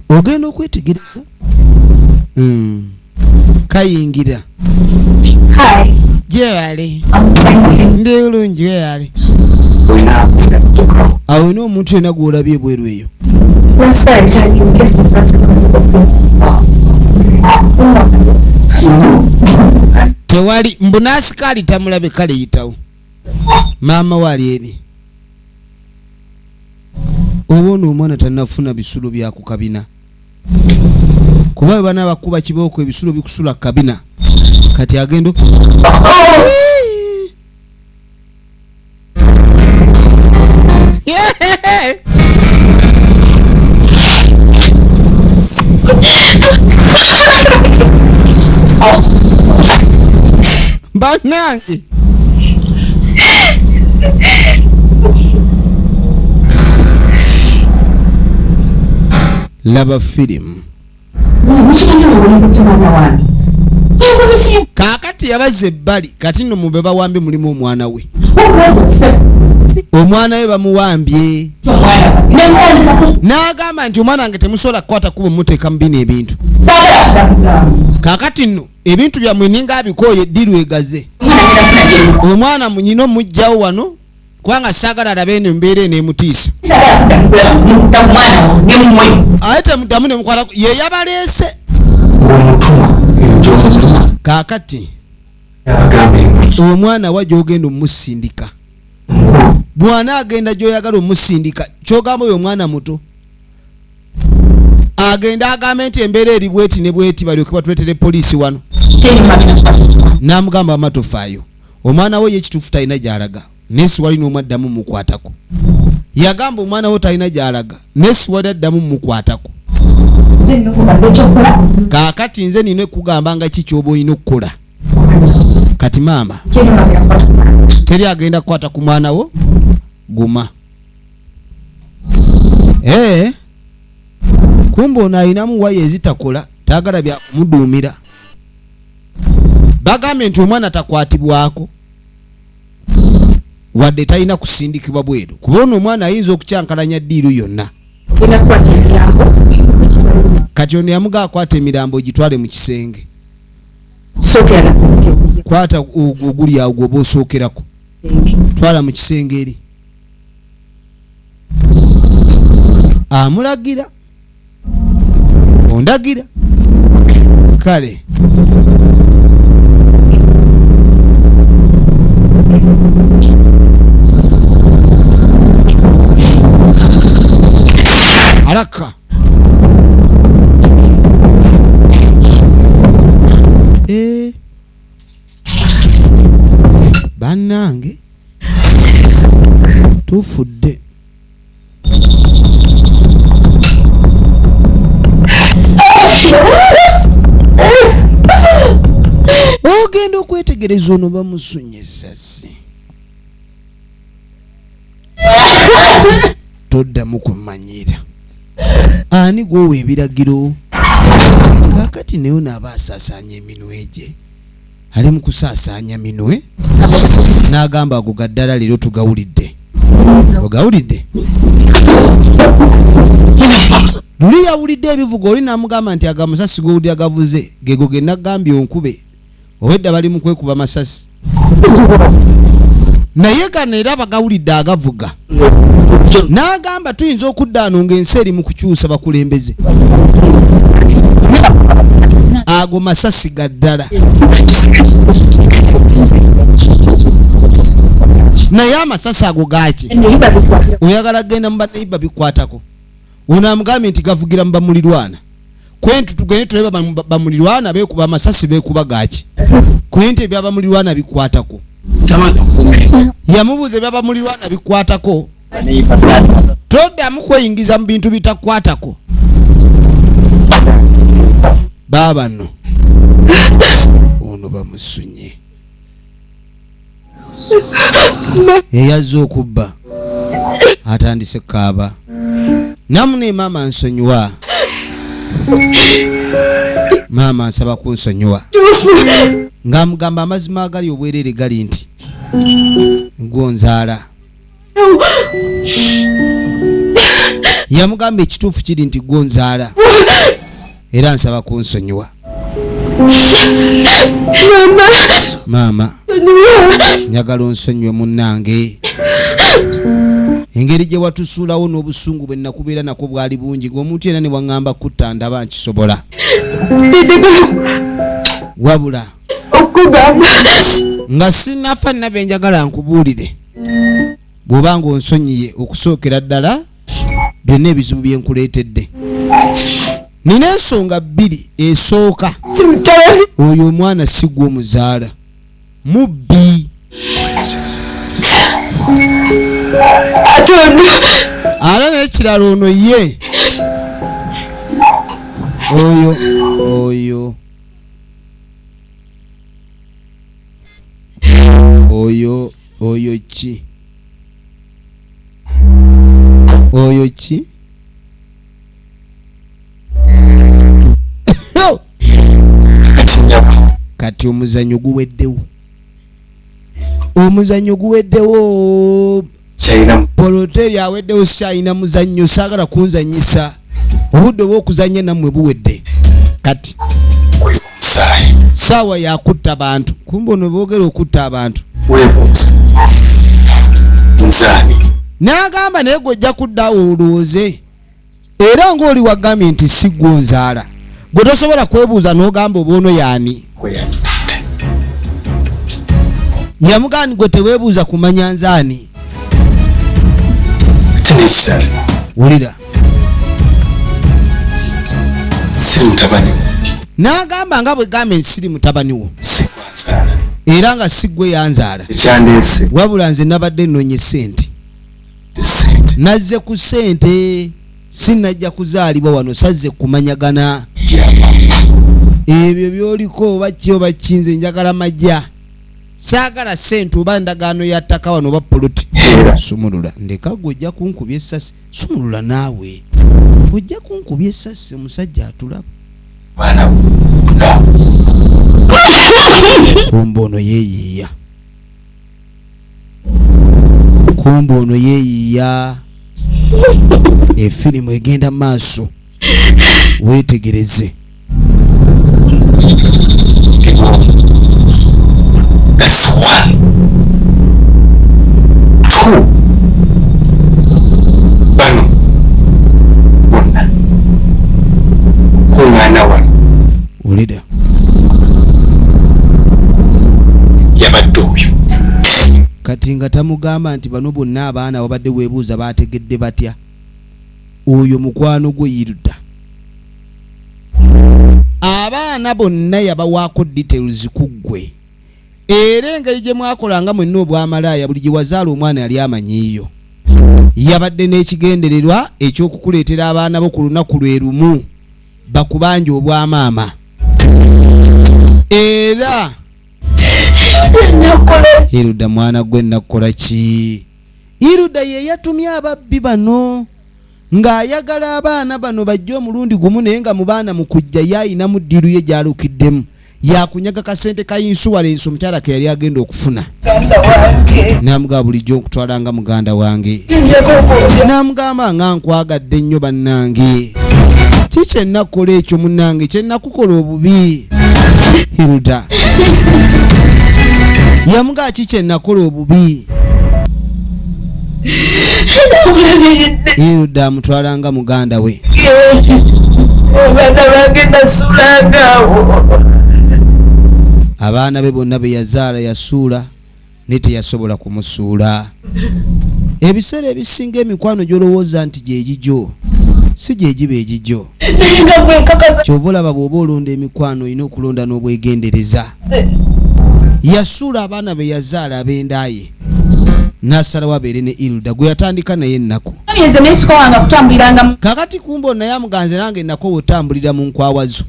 Ogenda okwetegereza. Kayingira. Gyebale. Ndi bulungi gyebale. Awo olina omuntu yenna gw'olabye ebweru eyo. Tewali mbu n'asikaali tamulabe kale yitawo. Maama we ali eri. Oba ono omwana tannafuna bisulo bya ku kabina. Kuba bwe banaabakuba kibooko ebisulo bikusula ku kabina. Kati agenda bannange. Laba firimu. Kaakati yabazza ebbali, kati nno mu be bawambye mulimu omwana we. Omwana we bamuwambye. N'agamba nti omwana wange temusobola kukwata kuba muteeka mu bino ebintu. Kaakati nno ebintu byammwe ninga abikooye, eddiru egaze. Omwana munyina omugjawo wano kubanga saagala alabe eno embeera eno emutiisa. Aye temuddamu ne mukwata ye yabaleese. Kaakati omwana wa gy'ogenda omusindika, bw'ana agenda gy'oyagala omusindika, ky'ogamba oyo omwana muto agenda agambe nti embeera eri bweti ne bweti, balyoke batuleetere poliisi wano. N'amugamba amatofaayo omwana we ye kituufu talina gy'alaga, naye siwali n'omu addamu mukwatako. Yagamba omwana we talina gy'alaga, naye siwali addamu mukwatako. Kaakati nze nina okugamba nga ki ky'oba olina okukola. Kati maama teri agenda kukwata ku mwana wo, guma. Kumbe ono alinamu waya ezitakola, taagala bya kumuduumira. Bagambye nti omwana takwatibwako wadde talina kusindikibwa bweru, kuba ono omwana ayinza okukyankalanya ddiiru yonna. Kati ono yamuga akwata emirambo ogitwale mu kisenge. Kwata oguli awo gwoba osookerako, twala mu kisenge eri. Amulagira ondagira kale. Haraka. Bannange tufudde. Ogenda okwetegereza ono bamusunye essasi. Toddamu kumanyira. Ani gwowa ebiragiro? Kaakati naye ono aba asaasaanya eminwe gye. Ali mu kusaasaanya minwe n'agamba ago ga ddala leero tugawulidde. Ogawulidde? Luli yawulidde ebivuga oli n'amugamba nti aga masasi g'owulira gavuze gego ge nagambye onkube. Obwedda bali mu kwekuba masasi. Naye gano era bagawulidde agavuga. N'agamba tuyinza okudda ano ng'ensi eri mu kukyusa bakulembeze. Ago masasi ga ddala. Naye amasasi ago gaaki? Oyagala kugenda mu baneiba bikwatako. Ono amugambye nti gavugira mu bamulirwana. Kwentu tugende tulabe bamulirwana beekuba amasasi beekuba gaaki. Kwentu ebya bamulirwana bikwatako. Yamubuuza ebya bamulirwana bikwatako. Toddamu kweyingiza mu bintu bitakwatako. Baaba nno ono bamusunye. Eyazze okubba atandise kaaba. Namune maama nsonyiwa. Maama nsaba kunsonyiwa. Ng'amugamba amazima agali obwereere gali nti gwonzaala. Yamugamba ekituufu kiri nti gwonzaala era nsaba kunsonyiwa. Maama njagala onsonyiwe munnange. Engeri gye watusuulawo n'obusungu bwe nakubeera nako bwali bungi, ng'omuntu yenna ne waŋŋamba kutta ndaba nkisobola. Wabula nga sinnafa nina bye njagala nkubuulire. Bw'oba ng'onsonyiye okusookera ddala byonna ebizibu bye nkuleetedde. Nina ensonga bbiri. Esooka, oyo omwana si gwe omuzaala, mubbi. Ate n'ekirala ono ye oyo oyo oyo oyo ki oyo ki Kati omuzannyo guweddewo. Omuzannyo guweddewo. Poloteri aweddewo, sikyalina muzannyo, saagala kunzanyisa, obudde obw'okuzannya nammwe buwedde. Kati saawa yakutta bantu. Kumbe ono boogera okutta abantu n'agamba naye gwe ojja kuddaawo olowooze, era ng'oli wagambye nti si gwe onzaala, gwe tosobola kwebuuza n'ogamba oba ono yaani. Yamugamba gwe teweebuuza kumanya nzaani. Wulira n'agamba nga bwe gambye nti siri mutabani wo era nga si gwe yanzaala, wabula nze nabadde nnonye ssente, nazze ku ssente, sinajja kuzaalibwa wano, sazze kumanyagana ebyo byoliko oba ki oba ki, nze njagala majja, saagala ssente oba ndagaano ya ttaka wano oba poloti. Sumulula ndeka gwe ojja kunkubya essasi, sumulula naawe ojja kunkubya essasi, omusajja atulaba. Kumbe ono yeeyiiya, kumbe ono yeeyiiya. Efirimu egenda maaso, weetegereze. That's one. Two. Bano bonna kuŋŋaana wano. Wulira. Yabadde oyo. Kati nga tamugamba nti bano bonna abaana wabadde weebuuza baategedde batya, oyo mukwano gwe Yiruda. Abaana bonna yabawaako details ku ggwe, era engeri gye mwakolanga mwenna obwamalaaya, buli gye wazaala omwana yali amanyiiyo. Yabadde n'ekigendererwa ekyokukuleetera abaana bo ku lunaku lwe lumu bakubanja obwamaama. Era Iruda mwana gwe nakukola ki? Iruda ye yatumye ababbi bano ng'ayagala abaana bano bajje omulundi gumu, naye nga mu baana mu kujja yayinamu ddiiru ye gy'alukiddemu yakunyaga kasente ka insurance omukyala ke yali agenda okufuna. Namugamba bulijjo nkutwala nga muganda wange, namugamba nga nkwagadde nnyo bannange, ki kye nakukola ekyo munnange, kye nakukola obubi? Hilda yamugamba ki kye nakola obubi? Hilda amutwala nga muganda we. Abaana be bonna be yazaala yasuula, naye teyasobola kumusuula. Ebiseera ebisinga emikwano gy'olowooza nti gyegigyo si gyegiba egigyo. Kyova olaba bw'oba olonda emikwano olina okulonda n'obwegendereza. Yasuula abaana be yazaala ab'endaaye, n'asalawo abeere ne Hilda gwe yatandika naye ennaku. Kakati kumbe naye amuganze nange nako otambulira mu nkwawazo.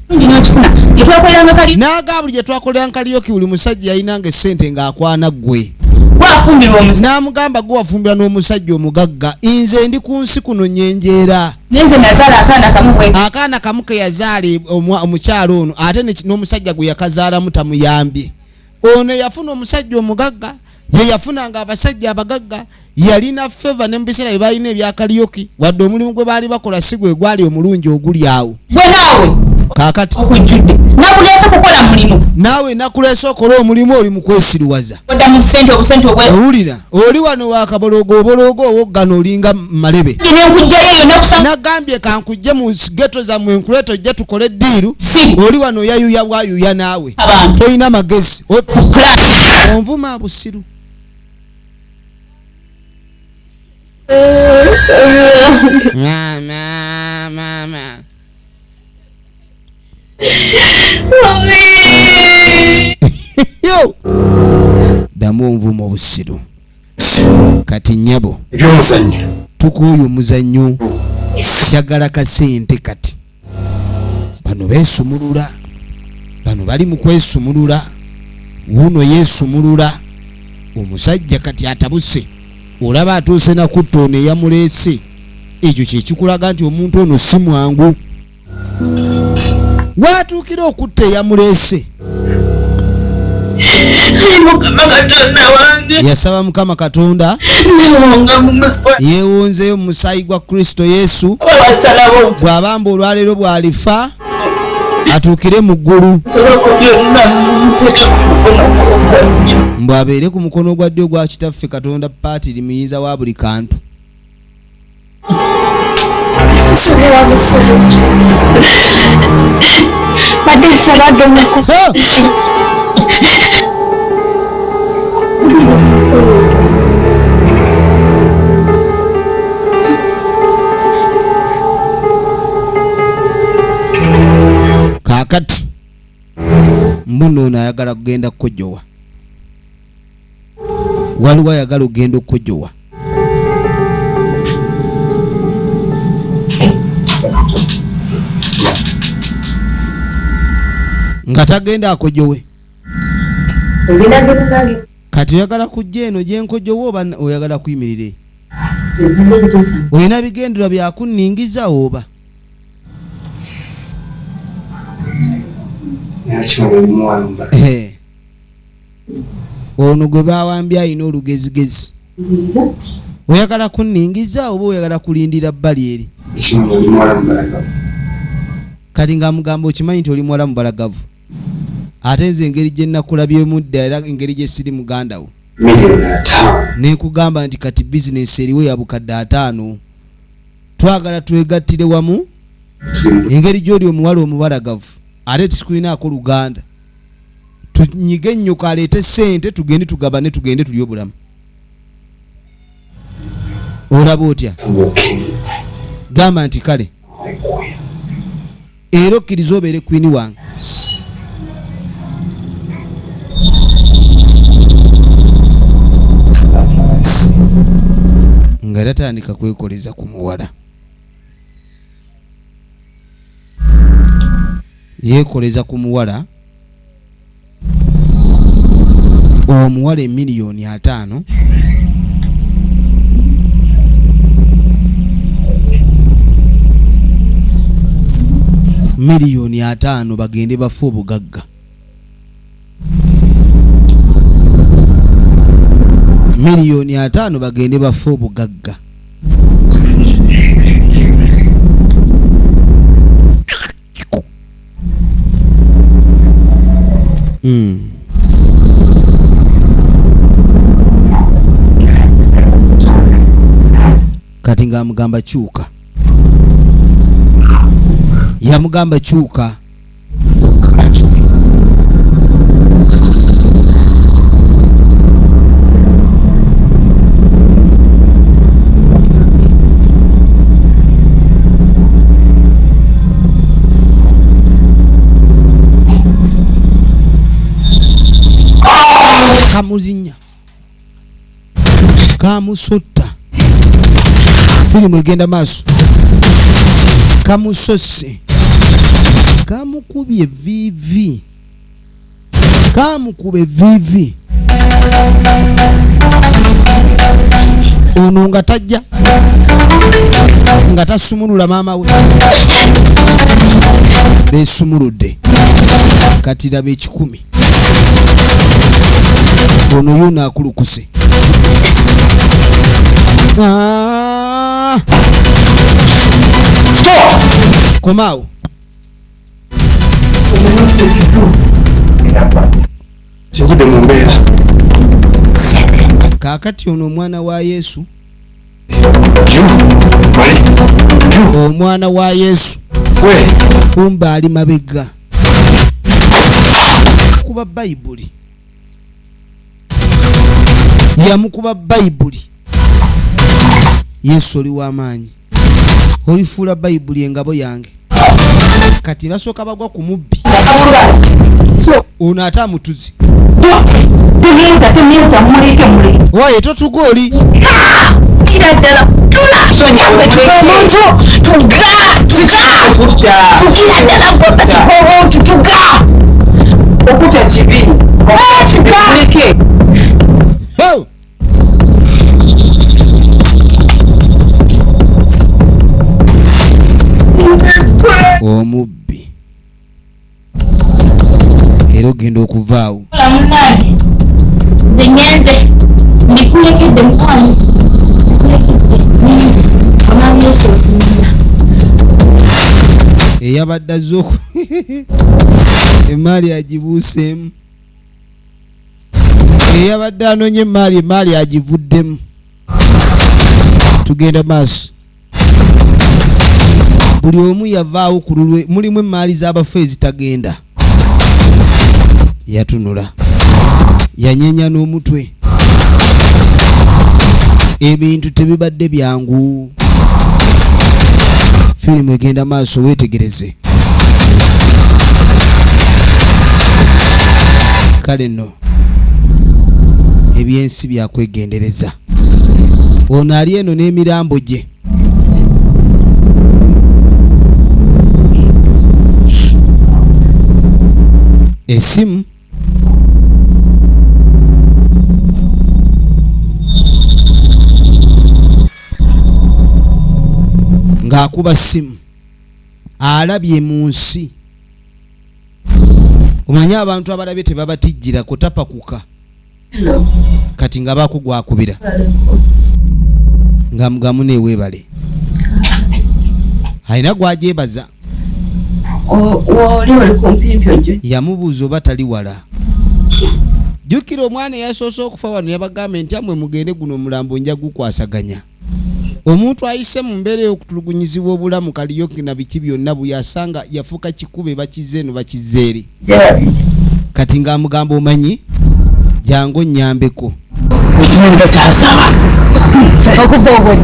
N'agamba buli gye twakolera karaoke buli musajja yalinanga essente ng'akwana ggwe. N'amugamba gwe wafumbirwa n'omusajja omugagga, nze ndi ku nsi kuno nyenjeera. Akaana kamu ke yazaala omukyalo ono, ate n'omusajja gwe yakazaalamu tamuyambye. Ono yafuna omusajja omugagga, ye yafunanga abasajja abagagga, yalina favor ne mu biseera bye balina ebya karaoke, wadde omulimu gwe baali bakola si gwe gwali omulungi oguli awo. Kaakati naawe nakuleese okola omulimu oli mu kwesiriwaza. Owulira oli wano wakaboloogo oboloogo owoggana olinga malebe. Nagambye kankujje mu ghetto zammwe nkuleete ojje tukole ddiiru, oli wano oyayuya bwayuya naawe tolina magezi, onvuma busiru. Mama, mama. Yo! Damu onvuma obusiru. Kati nnyabo tukooye omuzannyo, njagala kasente. Kati bano beesumulula, bano bali mu kwesumulula, wuuno yeesumulula. Omusajja kati atabuse, olaba atuuse nakutta ono eyamuleese. Ekyo kye kikulaga nti omuntu ono si mwangu. Waatuukira okutta eyamuleese, Yasaba Mukama Katonda yeewonzeyo mu musaayi gwa Kristo Yesu, bw'abamba olwaleero bw'alifa atuukire mu ggulu, mbu abeere ku mukono gwa ddyo gwa Kitaffe Katonda Paatiri muyinza wa buli kantu. Kaakati mbuno ono ayagala kugenda kukojowa, waliwo ayagala okugenda okukojowa. Nga tagenda akojowe. Kati oyagala kujja eno gye nkojowa oba oyagala kuyimirire? Olina bigendererwa bya kunningiza oba? Ono gwe bawambye alina olugezigezi. Oyagala kunningiza oba oyagala kulindira bbali eri? Kati ng'amugamba okimanyi nti oli muwala mubalagavu, ate nze engeri gye nakulabyemu dda era engeri gye siri muganda wo nenkugamba nti kati bizinesi eriwo ya bukadde 5, twagala twegattire wamu engeri gy'oli omuwala omubalagavu ate tikulinaako luganda, tunyige ennyuka aleete ssente tugende tugabane tugende tulye obulamu. Olaba otya? Gamba nti kale era okkiriza obeere kwini wange. Nga tatandika kwekoleza ku muwala, yeekoleza ku muwala omuwala 5,000,000. 5,000,000 bagende bafe obugagga. 5,000,000 bagende bafe obugagga. Kati ng'amugamba kyuka, yamugamba kyuka. Kamuzinya kamusotta, filimu egenda maaso. Kamusose, kamukubye vivi, kamukube vivi. Ono nga tajja, nga tasumulula maama we, beesumuludde. Kati laba 10. Ono yuno akulukuse. Komaawo. Kivudde mu mbeera. Kaakati ono omwana wa Yesu, omwana wa Yesu kumba ali mabega kuba Bayibuli, yamukuba Bayibuli. Yesu oli w'amaanyi, olifuula Bayibuli engabo yange. Kati basooka bagwa ku mubbi ono ate amutuzi. Waye totuga oli omubbi. Era ogenda okuvaawo. Kola munnange, nze ngenze, mbikulekedde mukwano, mbikulekedde ngenze, omwami okumenya. Eyabadde azze oku emaali agibuuseemu, eyabadde anoonya emaali, emaali agivuddemu. Tugenda maaso. Buli omu yavaawo ku lulwe. Mulimu emaali z'abafu ezitagenda. Yatunula, yanyenya n'omutwe. Ebintu tebibadde byangu. Firimu egenda maaso, weetegereze. Kale nno ebyensi byakwegendereza. Ono ali eno n'emirambo gye. Esimu ng'akuba simu, alabye mu nsi. Omanye abantu abalabye tebabatijjira kutapakuka. Kati nga bakugwakubira nga mugamu neweebale, alina gwagyebaza. Oli oli kumpimpi ojjo. Yamubuuza oba tali wala. Jjukira omwana eyasoose okufa wano yabagambye nti amwe mugende, guno omulambo nja gukwasaganya. Omuntu ayise mu mbeera ey'okutulugunyizibwa obulamu kaliyoki na biki byonna, bwe yasanga yafuuka kikube, bakize eno bakize eri. Kati ng'amugamba, omanyi, jangu onnyambeko. Kyasaba okuva.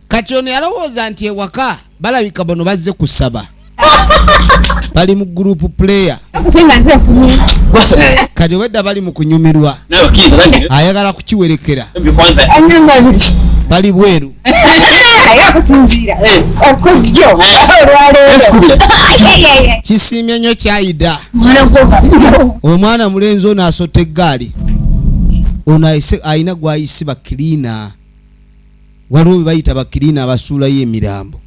Kati ono yalowooza nti ewaka balabika bano bazze kusaba, bali mu group prayer. Kati obwedda bali mu kunyumirwa, ayagala kukiwerekera, bali bweru. Yakusinziira okujjo olwaleero. Kisiimye nnyo kyayida. Omwana mulenzi ono asota eggaali. Ono ayina gwayise bakiriina. Waliwo bwe bayita bakiriina abasuulayo emirambo.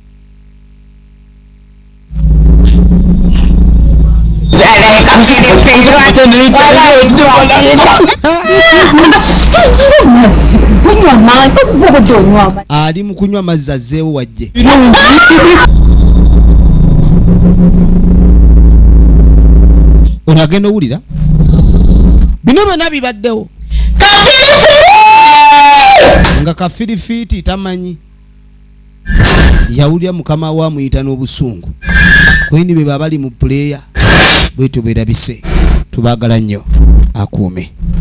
Ali mu kunywa mazzi, azzeewo wajje. Ono agenda owulira bino byonna bibaddewo nga kafirifiiti tamanyi. Yawulira mukama we amuyita n'obusungu. Kwendi be baba bali mu prayer. Bwetyo bwerabise. Tubaagala nnyo, akuume.